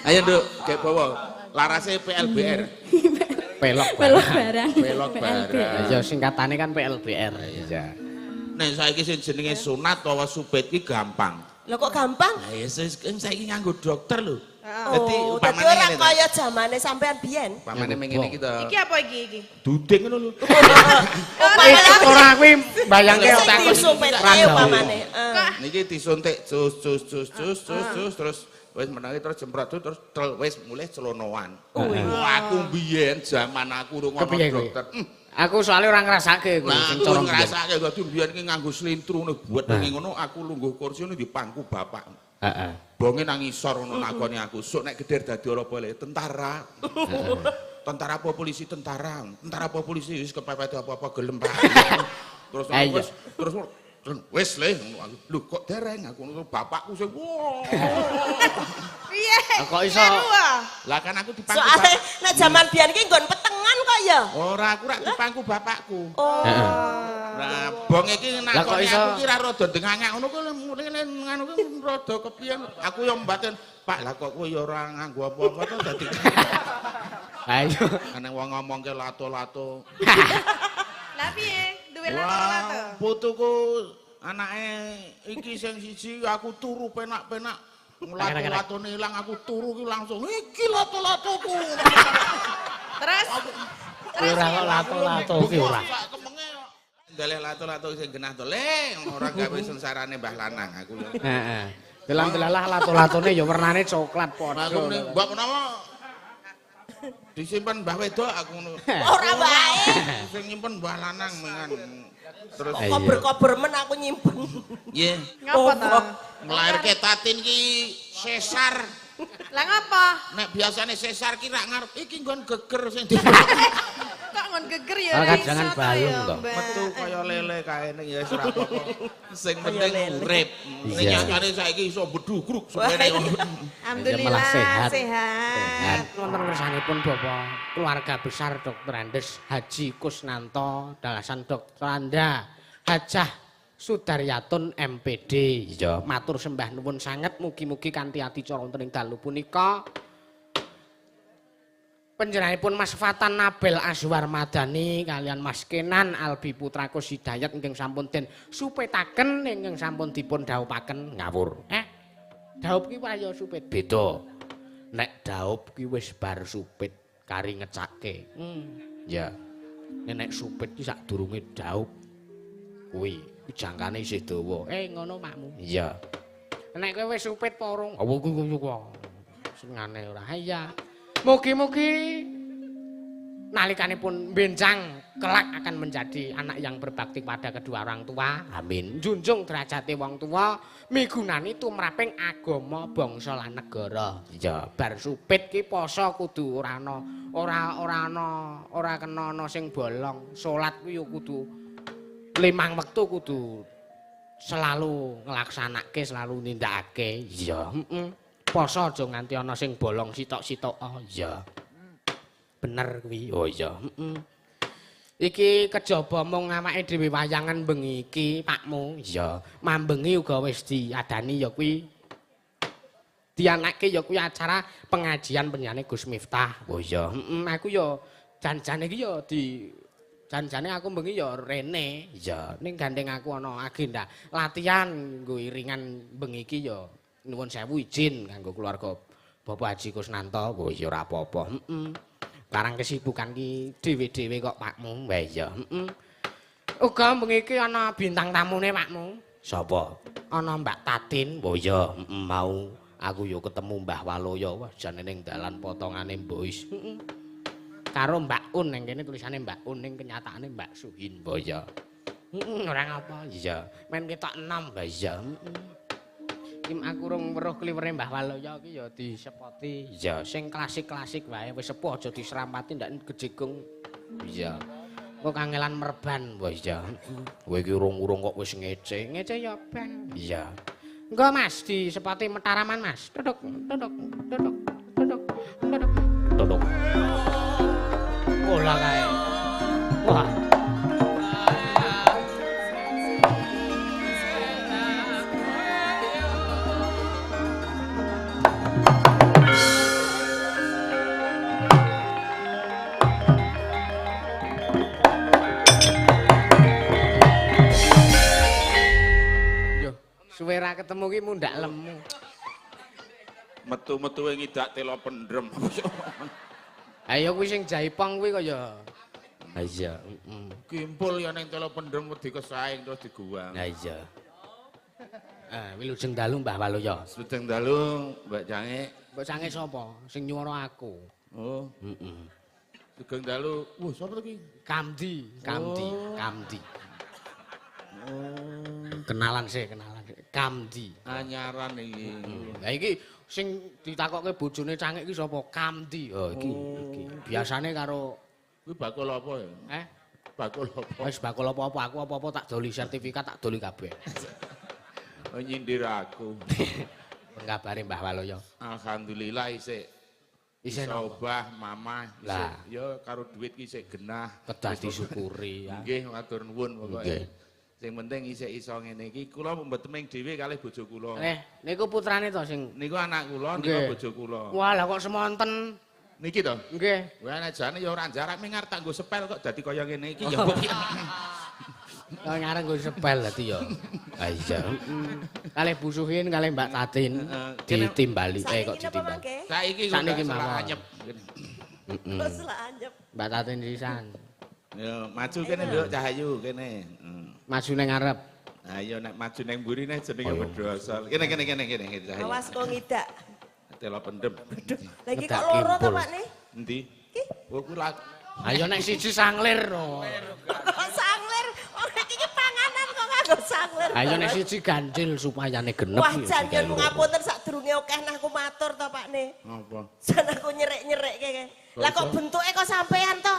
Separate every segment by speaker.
Speaker 1: Ayo, Nduk, gek bawa. Larase PLBR.
Speaker 2: Pelok
Speaker 3: Pelok
Speaker 2: barang.
Speaker 3: Barang.
Speaker 1: Pelok barang.
Speaker 2: Ya singkatane kan PLBR. Iya.
Speaker 1: Nek saiki sing jenenge sunat utawa supit ki gampang.
Speaker 4: Lho kok gampang?
Speaker 1: Lah ya saiki nganggo dokter lho. Dadi
Speaker 4: Oh, dadi
Speaker 1: upamane
Speaker 4: ora
Speaker 1: ngene ta.
Speaker 4: kaya zamane sampean biyen.
Speaker 1: Upamane mengene iki to.
Speaker 5: Iki apa iki iki?
Speaker 1: Duding ngono lho.
Speaker 4: Upamane
Speaker 2: Ora kuwi mbayangke
Speaker 4: sing
Speaker 2: otakku.
Speaker 4: disupetke
Speaker 2: Ora
Speaker 4: upamane. Eh.
Speaker 1: Niki disuntik cus cus cus cus cus cus terus wis menangi terus jemprot terus tel wis mulih celonoan. Wah, aku mbiyen jaman aku urung ono
Speaker 2: Kepiye kuwi?
Speaker 1: dokter.
Speaker 2: Aku soalnya ora ngrasake kuwi
Speaker 1: Nah,
Speaker 2: sing
Speaker 1: aku
Speaker 2: cara mbiyen.
Speaker 1: ngrasake dadi mbiyen ki nganggo slintru ngono buat ngono aku lungguh kursi ngono dipangku bapak.
Speaker 2: Heeh.
Speaker 1: Bonge nang ngisor ngono nakoni aku, "Sok nek gedhe dadi apa le? Tentara." Tentara apa polisi? Tentara. Tentara apa polisi? Wis kepepet apa-apa gelem Pak. Terus
Speaker 2: Ah, iya.
Speaker 1: wis terus wis le ngono aku. Lho kok dereng aku ngono bapakku sing wah.
Speaker 5: Piye?
Speaker 2: Kok iso?
Speaker 5: Kleru, ah?
Speaker 1: Lah kan aku dipangku
Speaker 4: Soale
Speaker 1: bapak.
Speaker 4: nek jaman biyen ki nggon petengan kok ya.
Speaker 1: Ora aku rak dipangku bapakku.
Speaker 4: Oh.
Speaker 1: Nah, bong iki
Speaker 2: Lah kok
Speaker 1: nakoni
Speaker 2: iso?
Speaker 1: aku ki ra rada dengangak ngono kuwi ngene ngono kuwi rada kepiye aku yo mbatin Pak lah kok kowe yo ora nganggo apa-apa to dadi
Speaker 2: Ayo.
Speaker 1: ana wong ngomongke lato-lato.
Speaker 5: Lah piye? Duwe lato-lato.
Speaker 1: Wah, putuku anake iki sing siji aku turu penak-penak. Lato-latone ilang aku turu ki langsung iki lato-latoku.
Speaker 5: Terus
Speaker 2: Ora kok lato-lato ki ora.
Speaker 1: Sak kemenge kok. Ndeleh lato-lato sing genah to le ora gawe sengsarane Mbah Lanang aku ya.
Speaker 2: Heeh. Delang-delalah lato-latone ya wernane coklat padha.
Speaker 1: Aku muni, Mbak menawa disimpen Mbah wedok aku ngono.
Speaker 4: Ora wae.
Speaker 1: Sing nyimpen Mbah Lanang mengan. Terus
Speaker 2: Iya.
Speaker 4: Kober-kober men aku nyimpen.
Speaker 1: nggih,
Speaker 5: ngapa to?
Speaker 1: nglairke Tatin ki sesar.
Speaker 5: Lah ngapa?
Speaker 1: Nek biasane sesar ki rak ngarep iki nggon geger sing di
Speaker 5: Kok ngon geger ya
Speaker 2: Ah,
Speaker 5: ora
Speaker 2: kan
Speaker 5: iso
Speaker 2: jangan
Speaker 5: to
Speaker 2: balung
Speaker 5: ya,
Speaker 2: to.
Speaker 5: Mbak.
Speaker 1: metu kaya lele kaene ya wis ora apa-apa. Sing penting urip. Ning
Speaker 2: Iya.
Speaker 1: nyatane saiki iso bedhugruk semene.
Speaker 5: Alhamdulillah
Speaker 2: Malah sehat.
Speaker 5: sehat.
Speaker 2: Wonten kersanipun Bapak keluarga besar Dr. Andes Haji Kusnanto dalasan Dr. Anda Hajah Sudaryatun MPD. Iya, matur sembah nuwun sanget mugi-mugi kanthi adicara wonten ing dalu punika panjenenganipun Mas Fatan Nabel Azwar Madani kalian Mas Kenan Albi Putra Kus Hidayat ingkang sampun den supetaken ingkang sampun dipun dhawuhaken ngawur. Dhawup ki wae ya supet beda. Nek dhawup ki wis bar supit kari ngecake. Ya. Nek supit ki sadurunge dhawup kuwi kuwi jangkane isih dawa. Ngono makmu. Iya. Nek kowe wis supit apa urung? Oh kuwi kuwi kuwi. Sing aneh ora. Iya. Mugi-mugi nalikanipun benjang kelak akan menjadi anak yang berbakti pada kedua orang tua. Amin. Junjung derajate wong tua migunani tumraping agama, bangsa lan negara. Iya, bar supit ki poso kudu ora ana ora ora ana ora kena ana sing bolong. Salat kuwi yo kudu limang wektu kudu selalu nglaksanake, selalu nindakake. Iya, heeh. Poso aja nganti ana sing bolong sitok-sitok. Oh iya. Bener kuwi. Oh iya, heeh. Iki kejaba mung awake dhewe wayangan bengi iki, Pakmu. Iya. Mambengi uga wis diadani ya kuwi. Dianake ya kuwi acara pengajian penjane Gus Miftah. Oh iya, heeh. Aku ya jan-jane iki ya di jan-jane aku bengi ya rene. Iya, ning gandeng aku ana agenda latihan nggo iringan bengi iki ya nuwun sewu izin kanggo keluarga Bapak Haji Kusnanto. Oh iya ora apa-apa. Heeh. Karang kesibukan ki dhewe-dhewe kok Pakmu. Wah iya, heeh. Uga bengi iki ana bintang tamune Pakmu. Sapa? Ana Mbak Tatin. Oh iya, heeh, mau aku yo ketemu Mbah Waloyo. Wah jane ning dalan potongane Bois. Heeh. Karo Mbak Un ning kene tulisane Mbak Un ning kenyataane Mbak Suhin. Oh iya. Heeh, ora ngapa. Iya. Men ketok enom. Lah iya. Heeh. Kim aku rung weruh kliwere Mbah Waloyo iki ya disepoti. Iya, sing klasik-klasik wae wis sepuh aja diserampati ndak gejegung. Iya. Kok kangelan merban. Wah iya. Kowe iki urung-urung kok wis ngece. Ngece ya ben. Iya. Engko Mas disepoti Metaraman Mas. Duduk, duduk, duduk, duduk, duduk. Duduk. Olah kae. Wah. ketemu ki mundak lemu.
Speaker 1: Metu-metu ngidak telo pendrem.
Speaker 2: Ayo kuwi sing jaipong kuwi kaya. Ha iya, heeh.
Speaker 1: Kimpul ya ning telo pendrem wedi kesaing terus diguwang.
Speaker 2: Ha iya. Wilujeng dalu Mbah Waluyo.
Speaker 1: Wilujeng dalu Mbak Cange.
Speaker 2: Mbak Cange sapa? Sing nyuwara aku.
Speaker 1: Oh.
Speaker 2: Heeh.
Speaker 1: Sugeng dalu. Wah, sapa to ki?
Speaker 2: Kamdi, Kamdi,
Speaker 1: Oh.
Speaker 2: Kamdi.
Speaker 1: Oh.
Speaker 2: Kenalan sih, kenalan. Kamdi.
Speaker 1: Anyaran iki.
Speaker 2: Lah iki sing ditakokke bojone Cangik iki sapa? Kamdi. Oh, iki iki. Biasane karo
Speaker 1: kuwi bakul apa ya?
Speaker 2: Eh?
Speaker 1: Bakul apa?
Speaker 2: Wis bakul apa-apa, aku apa-apa tak doli sertifikat, tak doli kabeh.
Speaker 1: Oh, nyindir aku.
Speaker 2: Kabare Mbah Waluyo?
Speaker 1: Alhamdulillah isih.
Speaker 2: Isih
Speaker 1: obah mamah isih. Ya karo duit ki isih genah.
Speaker 2: Kedah disyukuri ya.
Speaker 1: Nggih, matur nuwun pokoke. Sing penting isih iso ngene iki. Kula mboten ming dhewe kalih bojo kula.
Speaker 2: Niku putrane to sing
Speaker 1: niku anak kula, niku bojo kula.
Speaker 2: Wah, lah kok semonten.
Speaker 1: Niki to?
Speaker 2: Nggih.
Speaker 1: Wah, nek jane ya ora jarak ming arep tak nggo sepel kok dadi kaya ngene iki ya mbok.
Speaker 2: Kok ngarep nggo sepel dadi ya. Ha iya. Kalih Bu Suhin kalih Mbak Tatin ditimbali. Kok ditimbali.
Speaker 1: Saiki
Speaker 2: sakniki mawon.
Speaker 1: Anyep.
Speaker 2: Heeh.
Speaker 4: Anyep.
Speaker 2: Mbak Tatin sisan.
Speaker 1: Ya, maju kene Nduk Cahayu kene.
Speaker 2: Maju ning ngarep.
Speaker 1: Ayo nek maju ning mburi nek jenenge bedosol. Kene kene kene kene Cahayu.
Speaker 4: Awas kok ngidak.
Speaker 1: Telo pendem.
Speaker 4: Lagi kok loro to Pak ne?
Speaker 1: Endi?
Speaker 4: Ki.
Speaker 1: Oh kuwi
Speaker 2: Ayo nek siji sanglir to.
Speaker 4: Kok sanglir? Ora iki panganan kok nganggo sanglir.
Speaker 2: Ayo nek siji ganjil supayane genep.
Speaker 4: Wah jan yen ngapunten sadurunge akeh nah aku matur to Pak ne.
Speaker 1: Apa?
Speaker 4: Jan aku nyerek-nyerekke. Lah kok bentuke kok sampean to?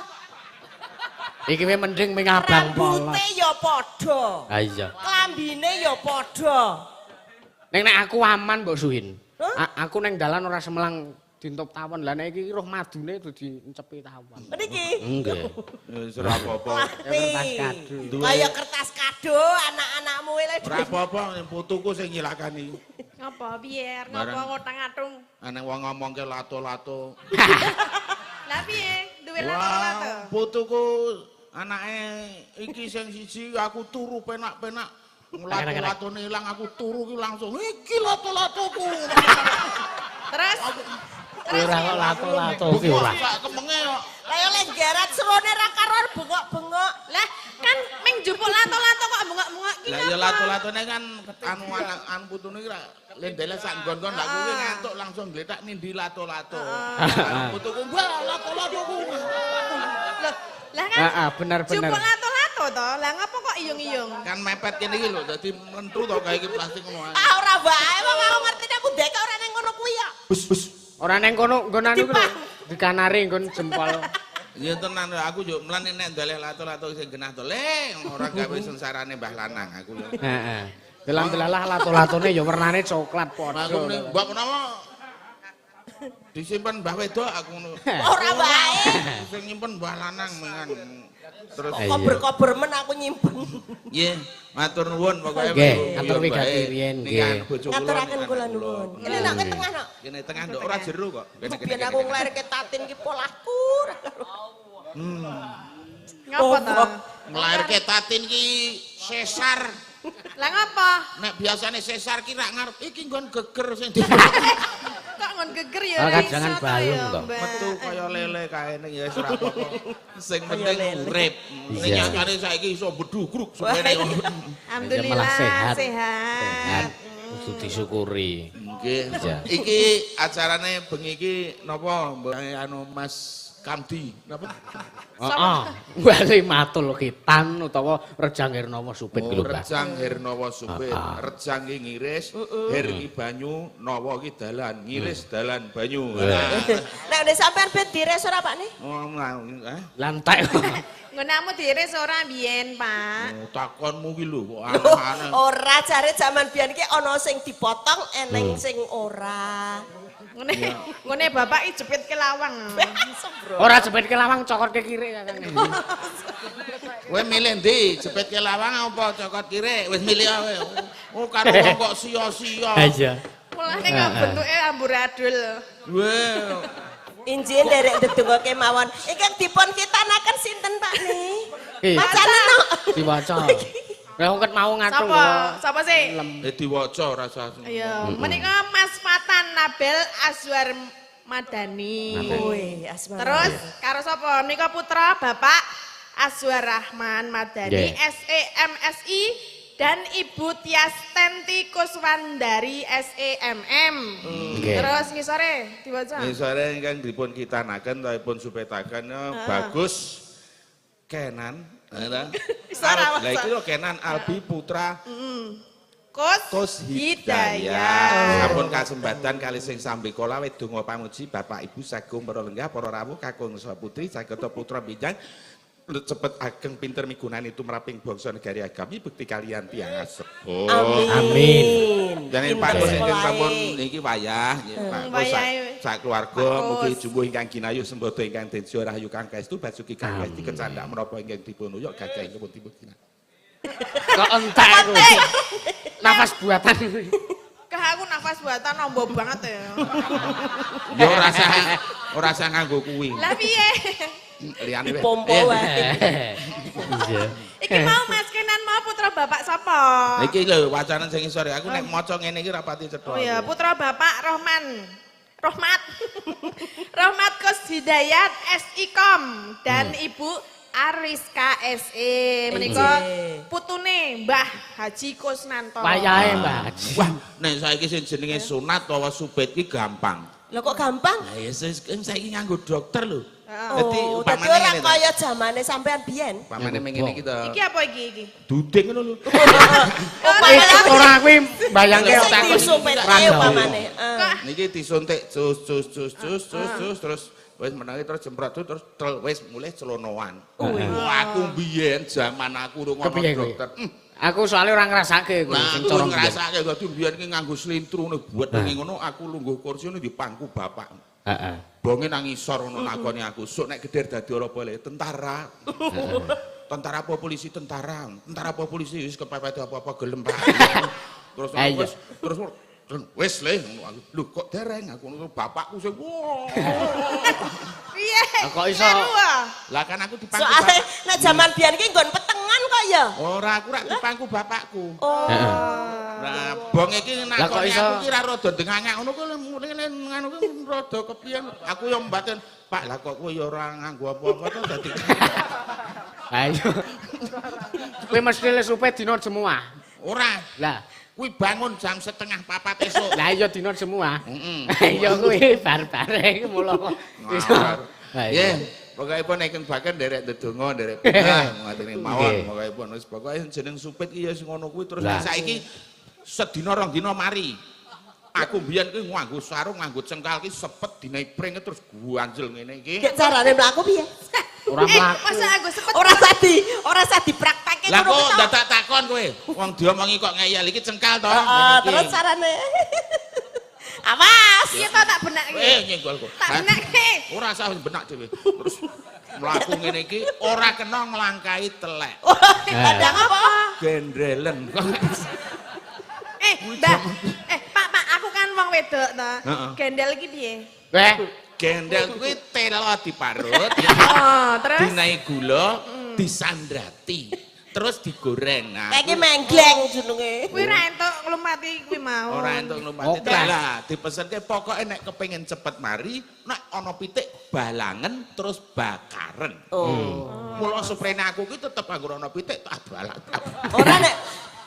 Speaker 2: Iki we mending ming abang polos.
Speaker 4: Rambute ya padha.
Speaker 2: Ha iya.
Speaker 4: Klambine ya padha.
Speaker 2: Ning nek aku aman Mbok Suhin. Aku neng dalan ora semelang dintup tawon. Lah nek iki roh madune dadi encepi tawon.
Speaker 4: Niki?
Speaker 2: Nggih.
Speaker 1: Wis ora apa-apa.
Speaker 2: Kertas kado.
Speaker 4: Kaya kertas kado anak-anakmu lho.
Speaker 1: Ora apa-apa putuku sing nyilakani.
Speaker 5: Ngapa piye? Ngapa ngotang-atung?
Speaker 1: Ana wong ngomongke lato-lato.
Speaker 5: Lah piye? Duwe lato-lato.
Speaker 1: Putuku anake iki sing siji aku turu penak-penak. Lato-latone ilang aku turu ki langsung iki lato-latoku.
Speaker 5: Terus
Speaker 2: ora kok lato-lato ki ora.
Speaker 1: Sak kemenge kok.
Speaker 4: Lah yo lek garat serone ra karuan bengok-bengok.
Speaker 5: Lah kan ming njupuk lato-lato kok bengok-bengok ki.
Speaker 1: Lah ya lato-latone kan anu anak anu putune ki lendele sak nggon-nggon lak kuwi ngantuk langsung gletak nindi lato-lato. Putuku wah lato-latoku.
Speaker 5: Lah kan
Speaker 2: heeh bener-bener.
Speaker 5: Njupuk lato-lato to. Lah ngapa kok iyung-iyung?
Speaker 1: Kan mepet kene iki lho dadi mlentu to kae iki plastik ngono ae.
Speaker 4: Ah ora wae wong aku ngertine aku ndek ora ning ngono kuwi ya.
Speaker 1: Bus bus.
Speaker 2: Ora ning kono nggon anu kuwi lho. Dikanari nggon jempol.
Speaker 1: Ya tenan aku yo mlane nek ndeleh lato-lato sing genah to le ora gawe sengsarane Mbah Lanang aku yo.
Speaker 2: Heeh. Delang-delalah lato-latone ya wernane coklat padha.
Speaker 1: Aku muni mbok menawa disimpen Mbah wedok aku ngono.
Speaker 4: Ora wae.
Speaker 1: Sing nyimpen Mbah Lanang mengan. Terus
Speaker 4: kober-kober men aku nyimpen.
Speaker 1: Nggih, matur nuwun pokoke.
Speaker 2: Nggih, matur wigati riyen nggih.
Speaker 4: Ngaturaken kula nuwun. Kene nak ke tengah nok.
Speaker 1: Kene tengah nduk ora jero kok.
Speaker 4: Biyen aku nglairke Tatin ki polahku.
Speaker 5: Ngapa to?
Speaker 1: Nglairke Tatin ki sesar.
Speaker 5: Lah ngapa?
Speaker 1: Nek biasane sesar ki rak ngarep iki nggon geger sing di.
Speaker 5: Kok nggon geger ya ora iso
Speaker 2: jangan balung to.
Speaker 1: Metu kaya lele kaene ya wis ora apa-apa. Sing penting urip. Ning nyatane saiki iso bedhugruk semene.
Speaker 5: Alhamdulillah
Speaker 2: sehat.
Speaker 5: Sehat.
Speaker 2: Kudu disyukuri.
Speaker 1: Nggih. Iki acarane bengi iki napa mbok anu Mas Kamdi napa?
Speaker 2: Heeh. Wali matul khitan utawa Rejang Hernawa Supit ki lho, Mbah.
Speaker 1: Rejang Hernawa Supit. Rejang ki ngiris, her ki banyu, nawa ki dalan, ngiris dalan banyu.
Speaker 4: Nek ndek sampean ben diris ora Pak ne?
Speaker 1: Oh,
Speaker 2: Lantai.
Speaker 5: Nggonamu diris ora biyen, Pak?
Speaker 1: Takonmu ki lho kok aneh-aneh.
Speaker 4: Ora jare jaman biyen ki ana sing dipotong, eneng sing ora.
Speaker 5: Ngene, ngene bapak iki jepit ke lawang.
Speaker 2: Ora jepit ke lawang, cokot ke kiri kakang.
Speaker 1: Kowe milih ndi? Jepit ke lawang apa cokot kiri? Wis milih ae. Oh karo wong kok sia-sia.
Speaker 2: Iya.
Speaker 5: Mulane kok bentuke amburadul.
Speaker 1: Weh.
Speaker 4: Injih nderek ndedonga kemawon. Ingkang dipun kitanaken sinten Pak ni? Wacane no.
Speaker 2: Diwaca. Lah kok mau ngatung.
Speaker 5: Sapa? Sapa sih?
Speaker 1: Eh diwaca ora usah.
Speaker 5: Iya, menika Mas Fatan Nabel Azwar Madani.
Speaker 4: Wih, asmara.
Speaker 5: Terus karo sapa? Menika putra Bapak Azwar Rahman Madani SEMSI dan Ibu Tias Tenti Kuswandari SEMM. Terus ngisore diwaca.
Speaker 1: Ngisore ingkang dipun kitanaken utawi supetaken bagus Kenan. Lah iki lho Kenan Albi Putra
Speaker 5: Kus
Speaker 1: Hidayat. Sampun kasembatan kali sing sambekala wedonga pamuji Bapak Ibu sagung para lenggah para rawuh kakung saha putri sageta putra binjang cepet ageng pinter migunani tumraping bangsa negari agami bekti kalian tiyang asepuh.
Speaker 2: Amin.
Speaker 1: Jane Pak Kus ingkang sampun niki wayah nggih Pak Kus sak keluarga mugi jumbuh ingkang ginayuh sembada ingkang den rahayu kang kaestu basuki kang kaesti kecandak menapa ingkang dipun uyuk gagah ingkang dipun kinah.
Speaker 2: Kok entek kuwi. Nafas buatan.
Speaker 5: Kah aku nafas buatan ombo banget ya.
Speaker 1: Ya ora usah nganggo kuwi.
Speaker 5: Lah piye?
Speaker 1: Liyane wae.
Speaker 4: Dipompo wae.
Speaker 2: Iya.
Speaker 5: Iki mau Mas Kenan mau putra Bapak sapa?
Speaker 1: Iki lho wacana sing isor aku nek maca ngene iki ra pati cetha.
Speaker 5: Oh iya, putra Bapak Rohman. Rohmat. Rohmat Kus Hidayat SIKOM dan Ibu Ariska SE menika putune Mbah Haji Kusnanto.
Speaker 2: Wayahe Mbah.
Speaker 1: Wah, nek saiki sing jenenge sunat utawa supit ki gampang.
Speaker 4: Lho kok gampang?
Speaker 1: Lah ya saiki nganggo dokter lho.
Speaker 4: Dadi dadi ora kaya zamane sampean biyen.
Speaker 1: Pamane mengene iki to.
Speaker 5: Iki apa iki iki?
Speaker 1: Duding ngono lho.
Speaker 2: Ora kuwi mbayangke
Speaker 4: otakku supite upamane.
Speaker 1: Niki disuntik cus cus cus cus cus terus wis menangi terus jemprot terus wis mulih celonoan. Wah, aku mbiyen jaman aku urung ono dokter.
Speaker 2: Aku soalnya ora ngrasake kuwi sing cara
Speaker 1: mbiyen. Ngrasake dadi mbiyen ki nganggo slintru ngono buat ngono aku lungguh kursi ngono dipangku bapak.
Speaker 2: Heeh.
Speaker 1: Bonge nang ngisor ngono nakoni aku. Sok nek gedhe dadi apa le? Tentara. Tentara apa polisi? Tentara. Tentara apa polisi? Wis kepepet apa-apa gelem Pak. Terus wis terus wis le ngono aku. Lho kok dereng aku ngono bapakku sing wah.
Speaker 5: Piye?
Speaker 2: Kok iso?
Speaker 1: Lah kan aku dipangku.
Speaker 4: Soale nek jaman biyen ki nggon petengan kok ya.
Speaker 1: Ora aku rak dipangku bapakku.
Speaker 4: Oh.
Speaker 1: Lah bong iki nakoni aku ki ra rada ndengangak ngono kuwi ngene kuwi rada kepiye aku yo mbatin Pak lah kok kowe yo ora nganggo apa-apa to dadi.
Speaker 2: Ayo. Kowe mesti le supe dina semua.
Speaker 1: Ora.
Speaker 2: Lah
Speaker 1: kuwi bangun jam 3:30 esuk.
Speaker 2: Lah iya dina semua. Heeh. Iya kuwi bar-bare mula kok.
Speaker 1: Nggih, pokokipun ingkang baken nderek ndedonga, nderek pindah ngateni mawon pokokipun wis pokoke jeneng supit ki ya sing ngono kuwi terus saiki sedina rong dina mari. Aku mbiyen kuwi nganggo sarung, nganggo cengkal ki sepet dinaik pring terus guanjel ngene iki.
Speaker 4: Gek carane mlaku piye?
Speaker 2: Ora mlaku.
Speaker 5: Masa nganggo sepet.
Speaker 4: Ora usah dipraktekke
Speaker 1: ngono. Lah kok dadak takon kowe. Wong diomongi kok ngeyel iki cengkal to.
Speaker 4: Heeh, terus carane. Awas,
Speaker 5: piye to tak benake.
Speaker 1: Nyenggol kok.
Speaker 5: Tak benake.
Speaker 1: Ora usah benak dhewe. Terus mlaku ngene iki ora kena nglangkahi telek.
Speaker 4: Kadang apa?
Speaker 1: Gendrelen.
Speaker 5: Mbak, Pak, aku kan wong wedok to. Gendel iki piye?
Speaker 2: Weh,
Speaker 1: gendel kuwi telo diparut.
Speaker 5: Oh, terus
Speaker 1: dinai gula, disandrati, terus digoreng. Nah,
Speaker 4: iki menggleng jenenge.
Speaker 5: Kuwi ora entuk nglumati kuwi mau.
Speaker 1: Ora entuk nglumati. Lah, dipesenke pokoke nek kepengin cepet mari, nek ana pitik balangen terus bakaren.
Speaker 4: Oh.
Speaker 1: Mula suprene aku ki tetep anggere ana pitik tak balak.
Speaker 4: Ora nek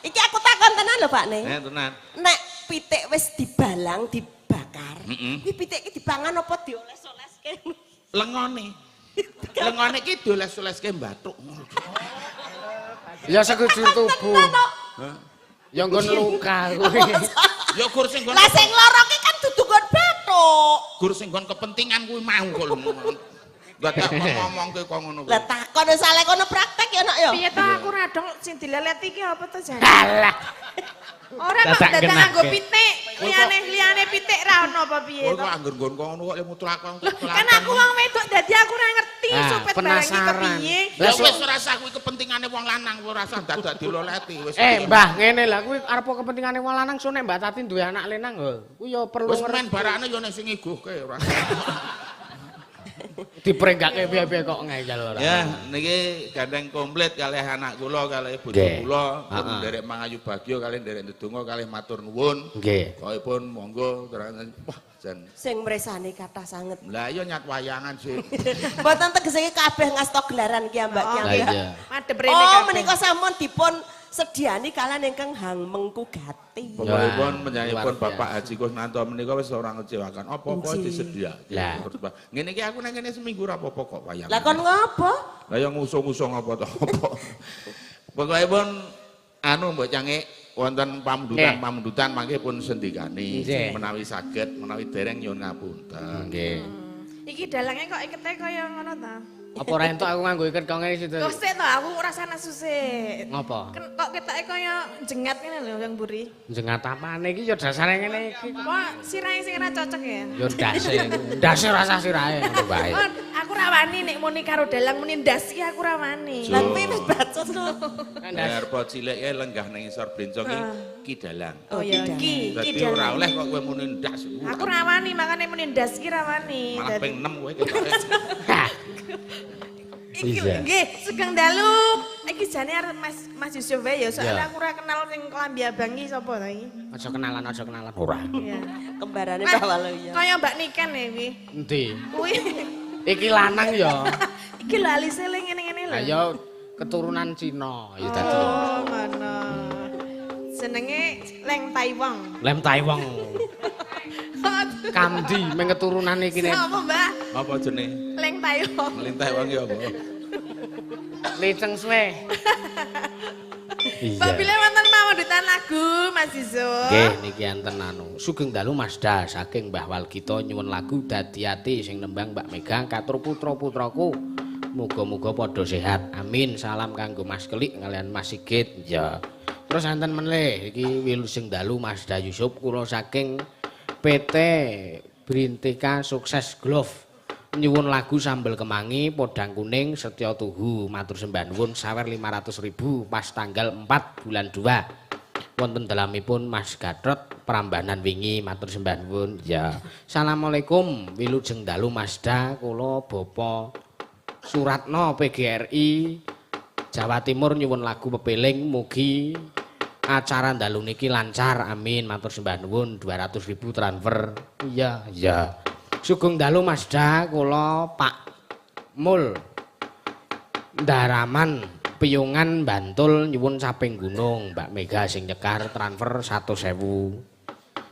Speaker 4: iki aku takon tenan lho Pak Ne.
Speaker 1: Tenan.
Speaker 4: Nek pitik wis dibalang, dibakar, kuwi pitik iki dipangan apa dioles-oleske?
Speaker 1: Lengone. Lengone iki dioles-oleske bathuk.
Speaker 2: Ya sekujur tubuh. Ya nggon luka kuwi.
Speaker 1: Ya gur sing nggon.
Speaker 4: Lah sing lara ki kan dudu nggon bathuk.
Speaker 1: Gur sing nggon kepentingan kuwi mau kok lho. Dadak ngomongke kok ngono kuwi.
Speaker 4: Lah takon wis saleh kono praktek ya nak ya.
Speaker 5: Piye to aku ora dong sing dileleti iki apa to jane?
Speaker 2: Alah.
Speaker 5: Ora kok dadak nganggo pitik. Liyane pitik ra ono apa piye to.
Speaker 1: Kok angger nggon kono kok mutlak.
Speaker 5: Kan aku wong wedok dadi aku ora ngerti supet barang iki kepiye.
Speaker 1: Lah wis ora usah kuwi kepentingane wong lanang ora usah dadak diloleti wis.
Speaker 2: Mbah ngene lah kuwi arep kepentingane wong lanang so nek Mbak Tati duwe anak lanang lho. Kuwi ya perlu
Speaker 1: ngerti. Wis men barakne ya nek sing ngiguhke ora.
Speaker 2: Diprenggake piye-piye kok ngeyel ora.
Speaker 1: Ya, niki gandeng komplit kalih anak kula, kalih bojo kula, pun nderek mangayu bagya kalih nderek ndedonga kalih matur nuwun.
Speaker 2: Nggih.
Speaker 1: Pokokipun monggo terang wah jan.
Speaker 4: Sing mresani kathah sanget.
Speaker 1: Lah iya nyat wayangan sih.
Speaker 4: Mboten tegese kabeh ngasta gelaran ki Mbak ki
Speaker 2: Lah
Speaker 4: Mbak.
Speaker 2: iya.
Speaker 5: Madhep rene
Speaker 4: Oh,
Speaker 5: kabeh.
Speaker 4: menika sampun dipun sediani kalian ingkang Hang Mengku Gati.
Speaker 1: Pokokipun panjenenganipun
Speaker 2: luar
Speaker 1: Bapak Haji Kusnanto menika wis ora ngecewakan. Apa-apa disediake.
Speaker 2: Lah.
Speaker 1: Ngene iki aku nang kene seminggu ora apa-apa kok wayangan.
Speaker 4: Lah kon ngopo?
Speaker 1: Lah ya ngusung-usung apa to apa. Pokokipun anu mbok cangik wonten pamundutan-pamundutan mangke pun sendikani menawi saged, menawi dereng nyuwun ngapunten.
Speaker 2: Nggih.
Speaker 5: Iki dalange kok ikete kaya ngono ta?
Speaker 2: Apa ora entuk aku nganggo iket kok ngene situ?
Speaker 5: Kok sik to aku rasane susik.
Speaker 2: Ngopo?
Speaker 5: Kok ketoke kaya jengat ngene lho yang mburi.
Speaker 2: Jengat apane iki ya dasare ngene iki.
Speaker 5: Kok sirahe sing ora cocok ya?
Speaker 2: Ya ndase. Ndase rasa sirahe ngono wae.
Speaker 5: Oh, aku ra wani nek muni karo dalang muni ndas iki aku ra wani.
Speaker 4: Lah kuwi wis bacot lho.
Speaker 1: Lah arep cilik kae lenggah nang isor blencong iki ki dalang.
Speaker 5: Oh iya, ki ki
Speaker 1: Dadi ora
Speaker 5: dalang.
Speaker 1: oleh kok kowe muni ndas.
Speaker 5: Aku ra wani makane muni ndas iki ra wani.
Speaker 1: Malah ping 6 kowe ketoke.
Speaker 5: Iki
Speaker 2: Iya.
Speaker 5: nggih, sugeng dalu. Iki jane arep Mas Mas Yusuf wae ya, soalnya aku ora kenal sing klambi abang iki sapa ta iki.
Speaker 2: Aja kenalan, aja kenalan. Ora.
Speaker 5: Iya.
Speaker 4: Kembarane
Speaker 5: Mas,
Speaker 4: Mbah Waluyo.
Speaker 5: Kaya Mbak Niken ya kuwi.
Speaker 2: Endi?
Speaker 5: Kuwi.
Speaker 2: Iki lanang ya.
Speaker 5: Iki lho alise le ngene-ngene lho.
Speaker 2: Lah ya keturunan Cina ya dadi.
Speaker 5: Oh, ngono. Jenenge Leng Taiwong.
Speaker 2: Lem Taiwong. Kamdi meng keturunan iki nek
Speaker 5: Apa, Mbak?
Speaker 1: Apa jenenge?
Speaker 5: Leng Taiwong.
Speaker 1: Melintah wong ki apa?
Speaker 2: liceng suwe.
Speaker 5: Mbak Bila wonten pamundutan lagu Mas Yusuf.
Speaker 2: Nggih niki enten anu. Sugeng dalu Mas Da saking Mbah Walgita nyuwun lagu Dadi Ati sing nembang Mbak Mega katur putra-putraku. Muga-muga padha sehat. Amin. Salam kanggo Mas Kelik kalian Mas Sigit. Ya. Terus enten menlih iki wilujeng dalu Mas Da Yusuf kula saking PT Brintika Sukses Glove. Nyuwun lagu Sambel Kemangi Podang Kuning Setya Tuhu matur sembah nuwun sawer 500.000 pas tanggal 4 bulan 2 wonten dalamipun Mas Gatot Prambanan wingi matur sembah nuwun. Ya. Assalamualaikum wilujeng dalu Mas Da kula Bapak Suratno PGRI Jawa Timur nyuwun lagu Pepeling mugi acara dalu niki lancar amin matur sembah nuwun 200.000 transfer. Iya, iya. Sugeng dalu Mas Da kula Pak Mul Daraman Piyungan Bantul nyuwun Saping Gunung Mbak Mega sing nyekar transfer 100.000.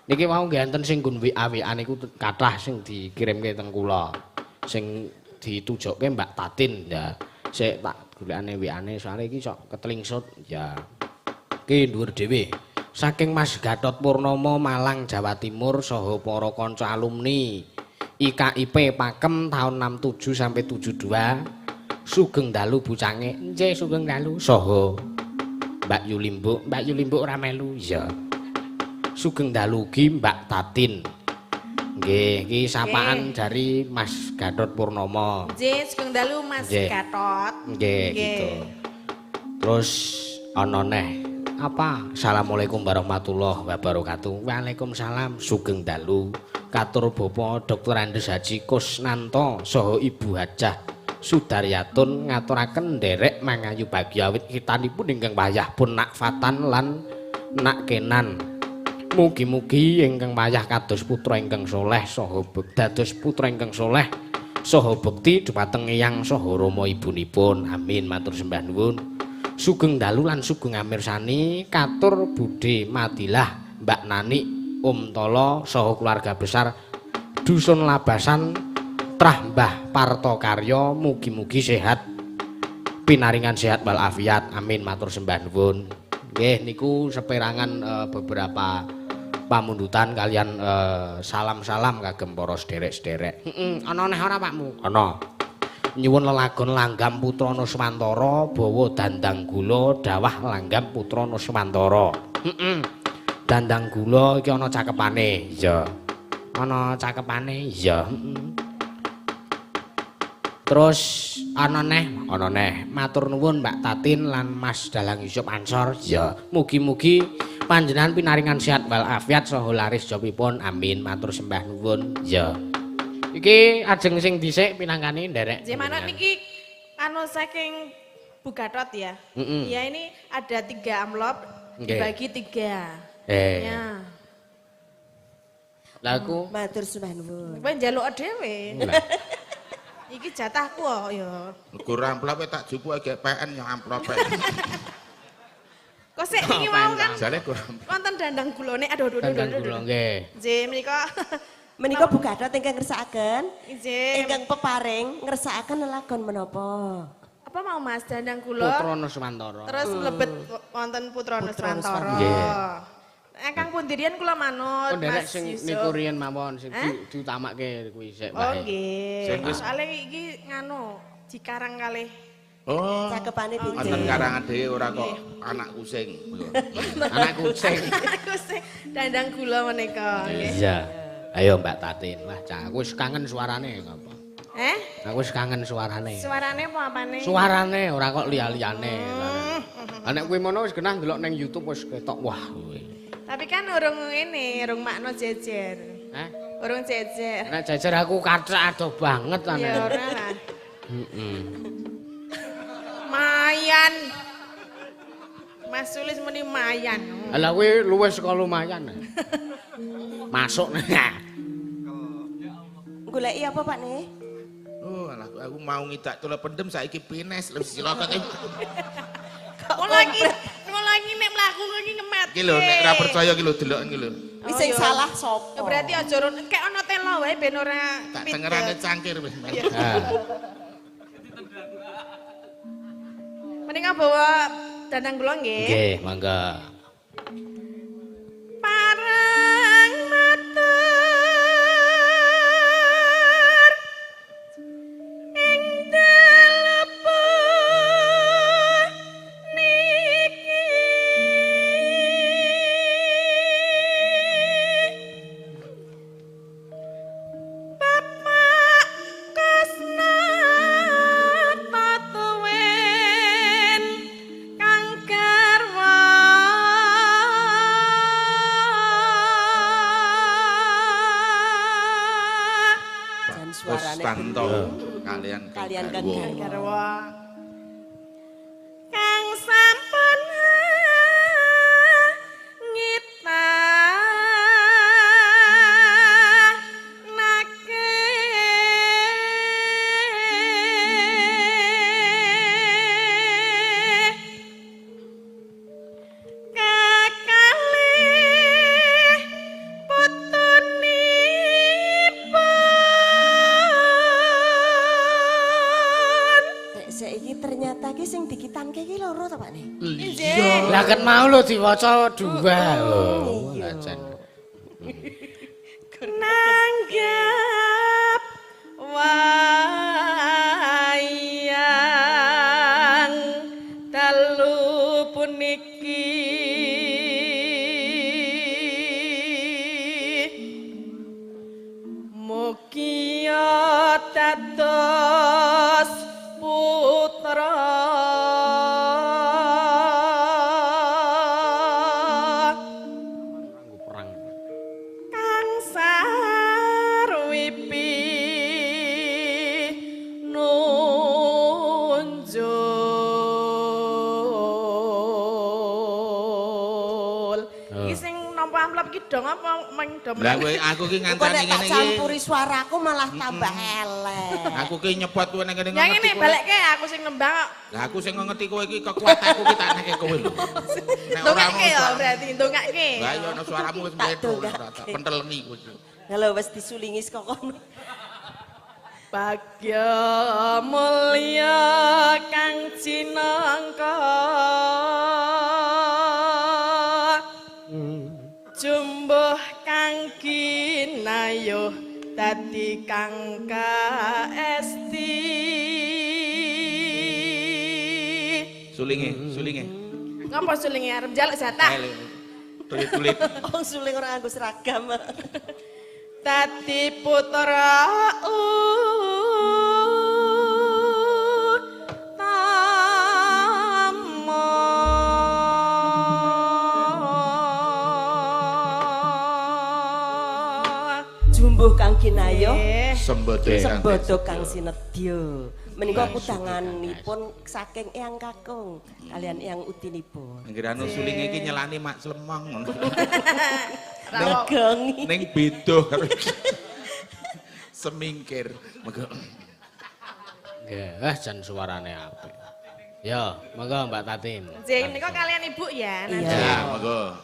Speaker 2: Niki wau nggih enten sing nggon WA-WA niku kathah sing dikirimke teng kula. Sing ditujokke Mbak Tatin ya. Sik tak golekane WA-ne soalé iki sok ketlingsut ya. Ki dhuwur dhewe. Saking Mas Gatot Purnomo Malang Jawa Timur saha para kanca alumni IKIP Pakem tahun 67 sampai 72. Sugeng dalu bucange. Nggih sugeng dalu saha Mbak Yulimbuk. Mbak Yulimbuk ora melu. Iya. Sugeng dalu ugi Mbak Tatin. Nggih, iki sapaan dari Mas Gatot Purnomo.
Speaker 5: Nggih, sugeng dalu Mas Gatot.
Speaker 2: Nggih, gitu. Terus ana neh apa? Assalamualaikum warahmatullahi wabarakatuh. Waalaikumsalam. Sugeng dalu. Katur Bapak Dr. Andes Haji Kusnanto saha Ibu Hajah Sudaryatun ngaturaken nderek mangayu bagya awit kitanipun ingkang wayah pun nak Fatan lan nak Kenan. Mugi-mugi ingkang wayah kados putra ingkang soleh saha dados putra ingkang soleh saha bekti dhumateng eyang saha rama ibunipun. Amin. Matur sembah nuwun. Sugeng dalu lan sugeng amirsani katur Budhe Madilah Mbak Nani Om Tolo saha keluarga besar Dusun Labasan Trah Mbah Parto Karyo mugi-mugi sehat pinaringan sehat walafiat. Amin. Matur sembah nuwun. Nggih niku seperangan beberapa pamundutan kalian salam-salam kagem para sederek-sederek. Heeh, ana neh ora Pakmu? Ana. Nyuwun lelagon Langgam Putra Nuswantara bawa dandang gula dawah Langgam Putra Nuswantara. Heeh. Dandang gula iki ana cakepane. Iya. Ana cakepane. Iya. Heeh. Terus ana neh, ana neh. Matur nuwun Mbak Tatin lan Mas Dalang Yusuf Ansor. Iya. Mugi-mugi panjenengan pinaringan sehat walafiat saha laris jopipun. Amin. Matur sembah nuwun. Iya. Iki ajeng sing dhisik pinangkani nderek.
Speaker 5: Nggih manut niki anu saking Bu Gatot ya. Ya ini ada 3 amplop dibagi 3. Ya.
Speaker 2: Lah aku
Speaker 4: matur suwun.
Speaker 5: Kowe njaluk dhewe. Iki jatahku kok ya.
Speaker 1: Mergo amplope tak jupuk agek PN yang amplope.
Speaker 5: Kok sik niki mau kan.
Speaker 1: Jale kurang.
Speaker 5: Wonten dandang gulone aduh aduh aduh.
Speaker 2: Dandang gula nggih.
Speaker 5: Nggih menika
Speaker 4: menika Bu Gatot ingkang ngersakaken.
Speaker 5: Nggih.
Speaker 4: Ingkang peparing ngersakaken lelagon menapa?
Speaker 5: Apa mau Mas dandang gula?
Speaker 2: Putra Nuswantara.
Speaker 5: Terus mlebet wonten Putra Nuswantara.
Speaker 2: Nggih.
Speaker 5: Engkang pundi riyen kula manut
Speaker 2: Mas
Speaker 5: Yusuf.
Speaker 2: Sing niku riyen mawon sing diutamake kuwi sik wae.
Speaker 5: Oh nggih. Soale iki nganu dikarang kalih.
Speaker 1: Oh.
Speaker 4: Cakepane piye?
Speaker 1: Wonten karangan dhewe ora kok anak kucing.
Speaker 2: Anak kucing.
Speaker 5: Anak kucing dandang gula menika nggih.
Speaker 2: Iya. Ayo Mbak Tatin, wah cah aku wis kangen suarane ngapa.
Speaker 5: Eh?
Speaker 2: Aku wis kangen suarane.
Speaker 5: Suarane apa apane?
Speaker 2: Suarane ora kok liya-liyane. Lah nek kuwi mono wis genah ndelok ning YouTube wis ketok wah kuwi.
Speaker 5: Tapi kan urung ngene, urung makno jejer.
Speaker 2: Hah?
Speaker 5: Urung jejer.
Speaker 2: Nek jejer aku kathak ado banget ana.
Speaker 5: Ya ora lah.
Speaker 2: Heeh.
Speaker 5: Mayan. Mas Sulis muni mayan.
Speaker 2: Lah kuwi luwih saka lumayan. Masuk nih.
Speaker 4: Goleki apa Pak nih?
Speaker 1: Oh, alah aku mau ngidak tula pendem saiki pines lho silakan.
Speaker 5: Mulai nek mlaku iki ngemet.
Speaker 1: Iki lho nek ora percaya iki lho delok iki lho.
Speaker 4: Wis sing salah sapa?
Speaker 5: Ya berarti aja kek ana telo wae ben ora
Speaker 1: tak tengerane cangkir wis.
Speaker 5: Mendingan bawa dandang gula nggih.
Speaker 2: Nggih, mangga.
Speaker 5: Pareng matur ing dalepun niki Bapak Kusna Tatuwen kang garwa
Speaker 4: Jan suarane
Speaker 1: Kustanto kalian
Speaker 4: Kalian
Speaker 5: garwa kang sampun ngita nake kakalih putunipun.
Speaker 4: Sik iki ternyata iki sing dikitanke iki loro to Pak nih.
Speaker 5: Nggih.
Speaker 2: Lah kan mau lho diwaca dua lho.
Speaker 4: Iya.
Speaker 2: Lah jan.
Speaker 5: Nanggap wayang dalu puniki mugia dados putra
Speaker 2: Nganggo perang.
Speaker 5: kang sarwipi nunjul. Iki sing nampa amplop iki dong apa meng dong?
Speaker 1: Lah kowe aku ki
Speaker 4: Kok
Speaker 1: ngancani
Speaker 4: nek tak
Speaker 1: ngene iki.
Speaker 4: campuri suaraku malah tambah elek.
Speaker 1: Aku ki nyepot kowe nang kene
Speaker 5: Yang
Speaker 1: ngerti
Speaker 5: ini
Speaker 1: kowe.
Speaker 5: balekke aku sing nembang kok.
Speaker 1: Lah aku sing ngerti kowe iki kekuatanku ki tak neke kowe lho. Nek ora
Speaker 5: Ndongake ya berarti ndongake.
Speaker 1: Lah iya ana suaramu wis
Speaker 4: Tak
Speaker 1: mlebu
Speaker 4: dongake.
Speaker 1: tak pentelengi kowe.
Speaker 4: Lha wis disulingi saka kono.
Speaker 5: Bagya mulya kang cinangka jumbuh kang kinayuh dadi kang kaesti.
Speaker 1: Sulinge, sulinge.
Speaker 5: Ngapa sulinge arep njaluk jatah?
Speaker 1: Tulit-tulit.
Speaker 4: Wong suling ora nganggo seragam.
Speaker 5: Dadi putra utama.
Speaker 4: Jumbuh kang kinayuh
Speaker 5: Nggih.
Speaker 1: Sembodo
Speaker 4: Sembodo kang sinedya. Menika kudanganipun saking Eyang Kakung kalian Eyang Utinipun.
Speaker 1: Anggere anu sulinge iki nyelani mak slemong ngono.
Speaker 4: Negengi.
Speaker 1: Ning beda karo semingkir. Monggo.
Speaker 2: Nggih, wah jan suarane apik. Ya, monggo Mbak Tatin.
Speaker 5: Nggih, menika kalian Ibu ya.
Speaker 1: Iya, monggo.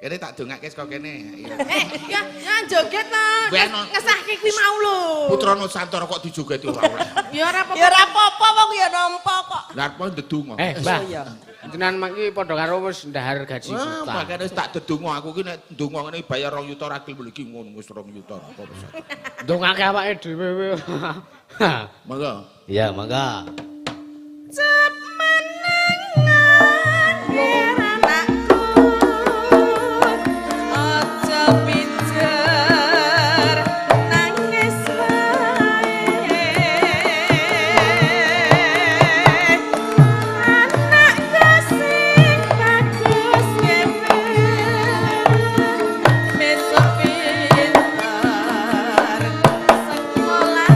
Speaker 1: Kene tak dongake saka kene.
Speaker 5: Ya, ya joget to. Ngesahke kuwi mau lho.
Speaker 1: Putra Nusantara kok dijogeti ora ora.
Speaker 5: Ya ora apa-apa.
Speaker 4: Ya ora apa-apa wong ya nampa kok.
Speaker 1: Lah apa ndedonga?
Speaker 2: Mbah. Jenengan mangki padha karo wis ndahar gaji juta.
Speaker 1: Wah, makane wis tak dedonga aku ki nek ndonga ngene bayar 2 juta ra gelem iki ngono wis 2 juta apa wis.
Speaker 2: Ndongake awake dhewe.
Speaker 1: Monggo.
Speaker 2: Iya, monggo.
Speaker 5: Cep menengan anakku aja pijer nangis wae anakku sing bagus ngewe besok pinter sekolah.